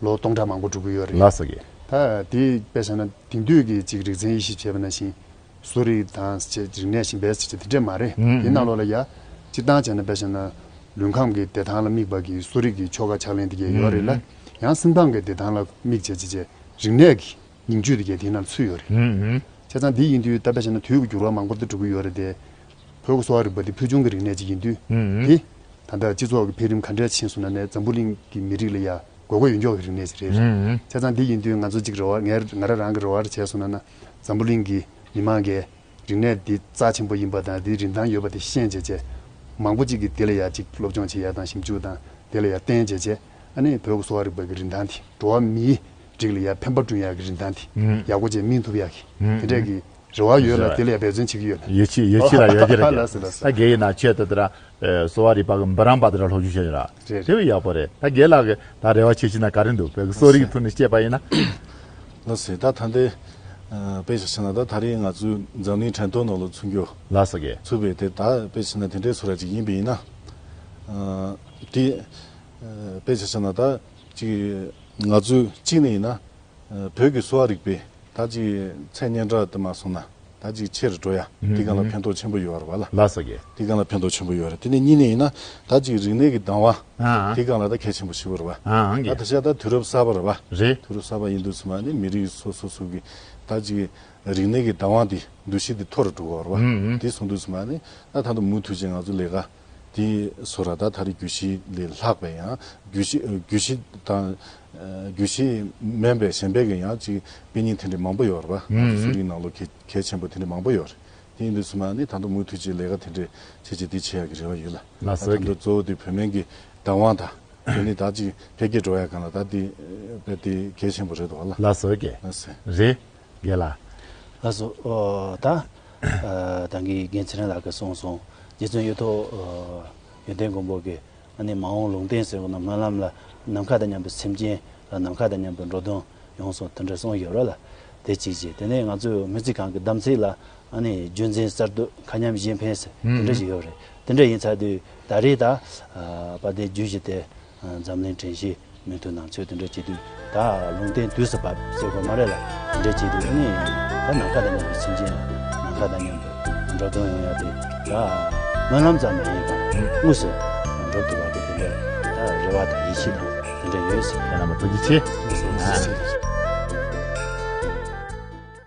ལོ་སྟོང་ཕྲག་མང་པོ་འགྲོ་གི་ཡོད་རེད། ལགས་སོ་གི། ད་དེ་དཔེ་བཞག་ན་དེང་དུས་ཀྱི་ཅིག་རིག་ཚན་དབྱེ་ཞིབ་བྱས་པ་ནང་བཞིན་གསོ་རིག་དང་ཅིག་རིག་གནས་གཞན་པའི་ཅིག་དེ་འདྲས་མ་རེད། ཨུམ། དེ་ནང་ལོགས་ལ་ཡ་སྤྱིར་བཏང་བྱས་ན་དཔེ་བཞག་ན་ལུས་ཁམས་ཀྱི་བདེ་ཐང་ལ་དམིགས་པ་གི་གསོ་རིག་གི་ཆོ་ག་ཕྱག་ལེན་དེ་གས་ཡོད་རེད་ལ། ཨུམ། ཡང་སེམས་ཁམས་ཀྱི་བདེ་ཐང་ལ་དམིགས་བྱས་ཅིག་ཅིག་རིག་གནས་ཀྱི་ཉིང་བཅུད་དེ་གས་དེའི་ནང་ཚུད་ཡོད་རེད། ཨུམ་ཨུམ། བྱས་ཙང་འདི་ཡིན་དུས་ད་དཔེ་བྱས་ན་དུས་ཀྱི་འགྱུར་བ་མང་པོ་འདི་འགྲོ་གི་ཡོད་རེད་དེ། བོད་ཀྱི་གསོ་བ་རིག་པ་འདི་ཕུལ་བྱུང་གི་རིག་གནས་ཅིག་ཡིན་དུས། ཨུམ་ཨུམ། དེ་ད་ལྟ་སྤྱི་ཚོགས་ཀྱི་འཕེལ་རིམ་ག་འདྲས་ཕྱིན་སོང་ན་ནས་འཛམ་བུ་གླིང་གི་མི་རིགས་ལ་ཡ་དགོས་མཁོ་ཡོད་མཁན་གྱི་རིག་གནས་ཅིག་རེད། ཨུམ་ཨུམ། བྱས་ཙང་འདི་ཡིན་དུས་ང་ཚོ་ཅིག་རེ་བ་ངས་ང་རང་རང་གི་རེ་བ་རེ་བྱས་སོང་ན་ན་འཛམ་བུ་གླིང་གི་མི་མང་གིས་རིག་གནས་འདི་རྩ་ཆེན་པོ་ཡིན་པ་དང་འདི་རིན་ཐང་ཡོད་པ་དེ་ཤེས་བྱས་བྱས། མང་པོ་ཅིག་གིས་འདི་ལ་ཡ་ཅིག་སློབ་སྦྱོང་བྱེད་ཡ་དང་ཞིབ་འཇུག་དང་འདི་ལ་ཡ་བརྟེན་བྱས་བྱས། ཨ་ནི་བོད་ཀྱི་གསོ་བ་རིག་པ་གི་རིན་ཐང་དེ་འགྲོ་བ་མིའི་རིགས་ལ་ཡ་ཕན་པ་བསྐྲུན་ཡག་གི་རིན་ཐང་དེ་ཨུམ། ཡག་པོ་བྱས་སྨིན་ཐུབ་ཡག་གི་ཨུམ། དེ་འདྲས་ཀྱི་རེ་བ་ཡོད་ལ་རེ་བ། དེ་ལ་ཡ་འབད་བརྩོན་བྱེད་ཀྱི་ཡོད་ལ། ཡིད་ཆེས་ཡིད་ཆེས་ལ་ཡོད་ཀྱི་རེད་ཀྱི། ལགས་སོ་ལགས་སོ། ད་རྒན་ཡིན་ན་ཁྱོད་ད་ལྟ་ར་གསོ་བ་རིག་པ་གི་འབུམ་རམས་པ་དེ་འདྲ་སློབ་སྦྱོང་བྱས་ཡོད་ར། རེད། དེ་བས་ཡག་པོ་རེད། ད་རྒན་ལགས་ཀྱི་ད་རེ་བ་ཆེ་ཆེ་ན་ག་རེ་འདུག་བོད་ཀྱི་གསོ་རིག་ཐོག་ནས་བཤད་པ་ཡིན་ན། ལགས་སོ། ད་ད་ལྟའི་དཔེ་ཆ་བྱས་ན་ད་ད་རེས་ང་ཚོའི་འཛམ་གླིང་ཁྲིམས་ཐོག་ནང་ལ་ཚུད་རྒྱུ། ལགས་སོ་གི། ཚུད་པའི་དེ་ད་དཔེ་བྱས་ན་དེ་འདྲའི་བཟོ་འདྲ་ཅིག་ཡིན་པ་ཡིན་ན། དེ་དཔེ་ཆ་བྱས་ན་ད་ཅིག་ང་ཚོའི་གཅིག་ནས་ཡིན་ན། བོད་ཀྱི་གསོ་བ་རིག་པའི་ད་ཅིག་ཚད་སྙན་གྲགས་དུ་མ་སོང་ན་ད་ཅིག་ཆེ་རུ་འགྲོ་ཡ། ཨུམ། དེ་སྒང་ལ་ཕན་ཐོགས་ཆེན་པོ་ཡོད་རེད་བ་ལ། ལགས་སོ་གི། དེ་སྒང་ལ་ཕན་ཐོགས་ཆེན་པོ་ཡོད་རེད། དེ་ནས་གཉིས་ནས་ཡིན་ན་ད་ཅིག་རིག་གནས་ཀྱི་བདག་དབང་ཨ་ཨ། དེ་སྒང་ལ་ད་གལ་ཆེན་པོ་ཞིག་ཡོད་རེད་བ། ཨ་ཨ་གི། ད་ད་ཆ་ད་དུས་རབས་གསར་པ་རེད་བ། རེད། དུས་རབས་གསར་པ་ཡིན་དུས་ཙམ་པ་ནི་མི་རིགས་སོ་སོ་སོ་གི་ད་ཅིག་རིག་གནས་ཀྱི་བདག་དབང་དེ་འདུ་ཤེས་དེ་མཐོ་རུ་འགྲོ་གི་ཡོད་རེད་བ། ཨུམ་ཨུམ། དེ་སོང་དུས་ཙམ་པ་ནི་ད་ད་དུང་མུ་མཐུད་ཅིག་ང་ཚོ་ལས་ཀ་དེ་བཟོ་འདྲ་ད་ད་རེས་རྒྱུད་བཞི་ལས་ལྷག་པའི་ཡང་རྒྱུད་བཞི་རྒྱུད་བཞི་དང་རྒྱུད་བཞི་མིན་པའི་གཞན་པའི་གི་ཡང་ཅིག་དཔེ་རྙིང་དེ་འདྲ་མང་པོ་ཡོད་རེད་པ། ང་ཚོ་གསོ་རིག་ནང་ལོགས་གལ་གལ་ཆེན་པོ་དེ་འདྲ་མང་པོ་ཡོད་རེད། དེ་ཡིན་དུས་ཙམ་པ་ནི་ད་དུང་མུ་མཐུད་ཅིག་ལས་ཀ་དེ་འདྲ་བྱས་བྱས་དེ་བྱེད་ཡག་གི་རེ་བ་ཡོད་ལ། ལགས་སོ། ད་དུང་གཙོ་བོ་དེ་བོད་སྨན་གྱི་བདག་དབང་དང་དེ་ནི་ད་ཅིག་འཕེལ་རྒྱས་འགྲོ་ཡག་གང་ལ་ད་དེ་དཔེ་དེ་གལ་ཆེན་པོ་རེད་འདུག་ལ། ལགས་སོ་གི། ལགས་སོ། རེད། རྒན་ལགས། ལགས་སོ། ཨོ། ད་ཨ་ད་གིན་རྒན་ཚེ་རིང་ལགས་ཀྱིས་གསུངས་སོང་། རྗེ་བཙུན་གཡུ་ཐོག་ཨ་ཡོན་ཏན་མགོན་པོ་གིས་ཨ་ནི་མ་འོངས་ལུང་བསྟན་ཟེར་བ་ན་སྨོན་ལམ་ལ་ནམ་མཁའ་དང་མཉམ་པའི་སེམས་ཅན་ལ་ནམ་མཁའ་དང་མཉམ་པའི་འགྲོ་དོན་ཡོང་སོང་དེ་འདྲ་གསུངས་ཡོད་རེད་ལ། དེ་གཅིག་བྱས། དེ་ནས་ང་ཚོའི་སྨན་རྩིས་ཁང་གི་གདམ་ཚིག་ལ་ཨ་ནི་རྒྱུན་འཛིན་གསར་གཏོད་མཁའ་མཉམ་གཞན་ཕན་ཟེར་དེ་འདྲ་ཞིག་ཡོད་རེད། དེ་འདྲ་ཡིན་ཚར་དུས་ད་རེས་ད་ཨ་དཔལ་ལྡན་རྒྱུད་བཞི་དེ་འཛམ་གླིང་དྲན་ཤེས་མུ་མཐུད་ནང་ཚུད་དེ་འདྲ་བྱེད་དུས་ད་ལུང་བསྟན་དུས་སུ་བབ་ཟེར་དགོས་མ་རེད་ལ། དེ་འདྲ་བྱེད་དུས་ཨ་ནི་ད་ནམ་མཁའ་དང་མཉམ་པའི་སེམས་ཅན་ལ་ནམ་མཁའ་དང་མཉམ་པའི་འགྲོ་དོན་ཡོང་ཡ་དེ་ད་སྨོན་ལམ་ཙམ་མ་ཡིན་པར་དངོས་སུ་འགྲུབ་ཐུབ་པ་དེ་དེ་འདྲ་ད་རེ་བ་དང་ཡིད་ཆེས་དང་དེ་འདྲ་ཡོད་ཟེར། ཁྱེད་རྣམ་པ་ཐུགས་རྗེ་ཆེ། དངོས་སུ་ཡིད་ཆེས།